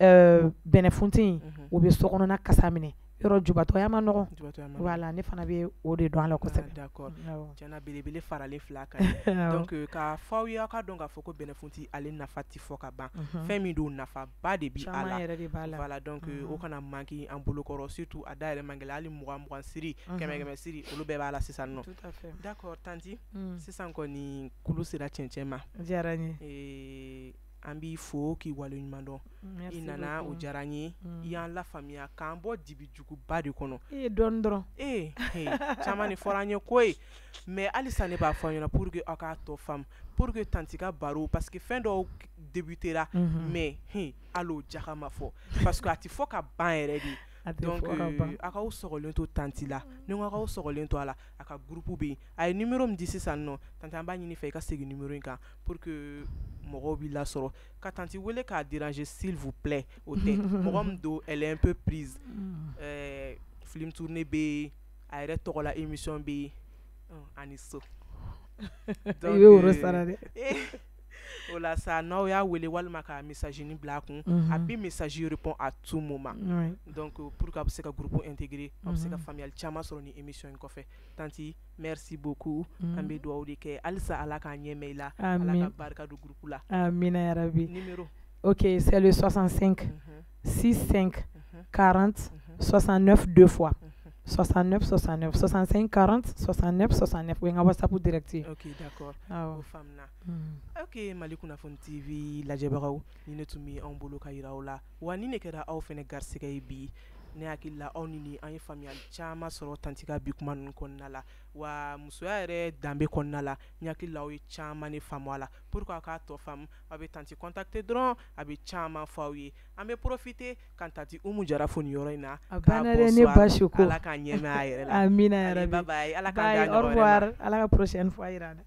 Bɛnɛfunti in, o bɛ sokɔnɔna kasa minɛ. Yɔrɔ jubatɔya ma nɔgɔn. Jubatɔya ma nɔgɔn. Voilà, ne fana bɛ o de dɔn a la kosɛbɛ. Ah, d'accord. Awɔ. Tiɲɛna, belebele faralen fila kan ye. Donc k'a fɔ aw ye, aw ka dɔn k'a fɔ ko bɛnɛfunti, ale nafa tɛ fɔ ka ban. Fɛn min don, nafaba de bi a Caman la. yɛrɛ de b'a la. Voilà, donc o kana manquer an bolokɔrɔ, surtout a da yɛrɛ man gɛlɛn, hali 20 20 siri, 100 100 siri, olu bɛɛ b'a la sisan nɔ. Tout à fait. D'accord tantie, sisan kɔni kulu sera cɛncɛn ma. A diyara n ye. An b'i fo k'i waleɲuman dɔn. I nana, o diyara n ye. I y'an lafaamuya k'an bɔ dibijuguba de kɔnɔ. E ye dɔɔni dɔrɔn. Ee, caman de fɔra an ye koyi, mais halisa ne b'a fɔ aw ɲɛna pour que aw k'a tɔ faamu, pour que tantie ka baro, parce que fɛn dɔw débutera, mais hali o jaka ma fɔ, parce que a tɛ fɔ ka ban yɛrɛ de. Donc aw k'aw sɔgɔlen to tantie la. Ni n ko aw sɔgɔlen to a la, a ka groupe bɛ yen. A ye numéro min di sisan nɔ, tantie, an b'a ɲini fɛ i ka segin numéro in kan pour que mɔgɔw b'i lasɔrɔ ka tantie wele k'a déranger, s'il vous plaît. O tɛ mɔgɔ min don, elle est un peu prise. Film tournée bɛ yen, a yɛrɛ tɔgɔ la émission bɛ yen ani so. I bɛ woro sara dɛ. O la sa, n'aw y'a wele walima ka message ni bila a kun, a bɛ message répond à tout moment. Donc pour que a bɛ se ka groupe intégrer, a bɛ se ka faamuyali caman sɔrɔ ni émission in kɔfɛ. Tantie, merci beaucoup. An bɛ dugawu de kɛ halisa, Ala k'an ɲɛ mɛn i la, Ala ka barika don groupe la. Amina yarabi. Numéro. Ok, c'est le 65 65 40 69 deux fois. 69 69 65 40 69 69, o ye n ka WhatsApp direct ye. Ok, d'accord, o faamuna. Ok, Mali Kunnafoni TV lajɛbagaw, ni ne tun bɛ anw bolo ka yira aw la, wa ni ne kɛra aw fana garisɛgɛ ye bi, ne hakili la aw ni an ye faamuyali caman sɔrɔ tantie ka bi kuma ninnu kɔnɔna la, wa musoya yɛrɛ danbe kɔnɔna la, n hakili la aw ye caman de faamu a la. Pour que aw k'a tɔ faamu, aw bɛ tantie contacter dɔrɔn, a bɛ caman fɔ aw ye. An bɛ profiter ka tantie Umu Jara fo nin yɔrɔ in na. A banna dɛ, ne basi ko. Ala k'a ɲɛmɛ a yɛrɛ la. Amina yarabi. Bye bye, Ala k'an bɛn a ɲɔgɔn Au wɛrɛ ma. revoir, Ala ka prochaine fois yira an na.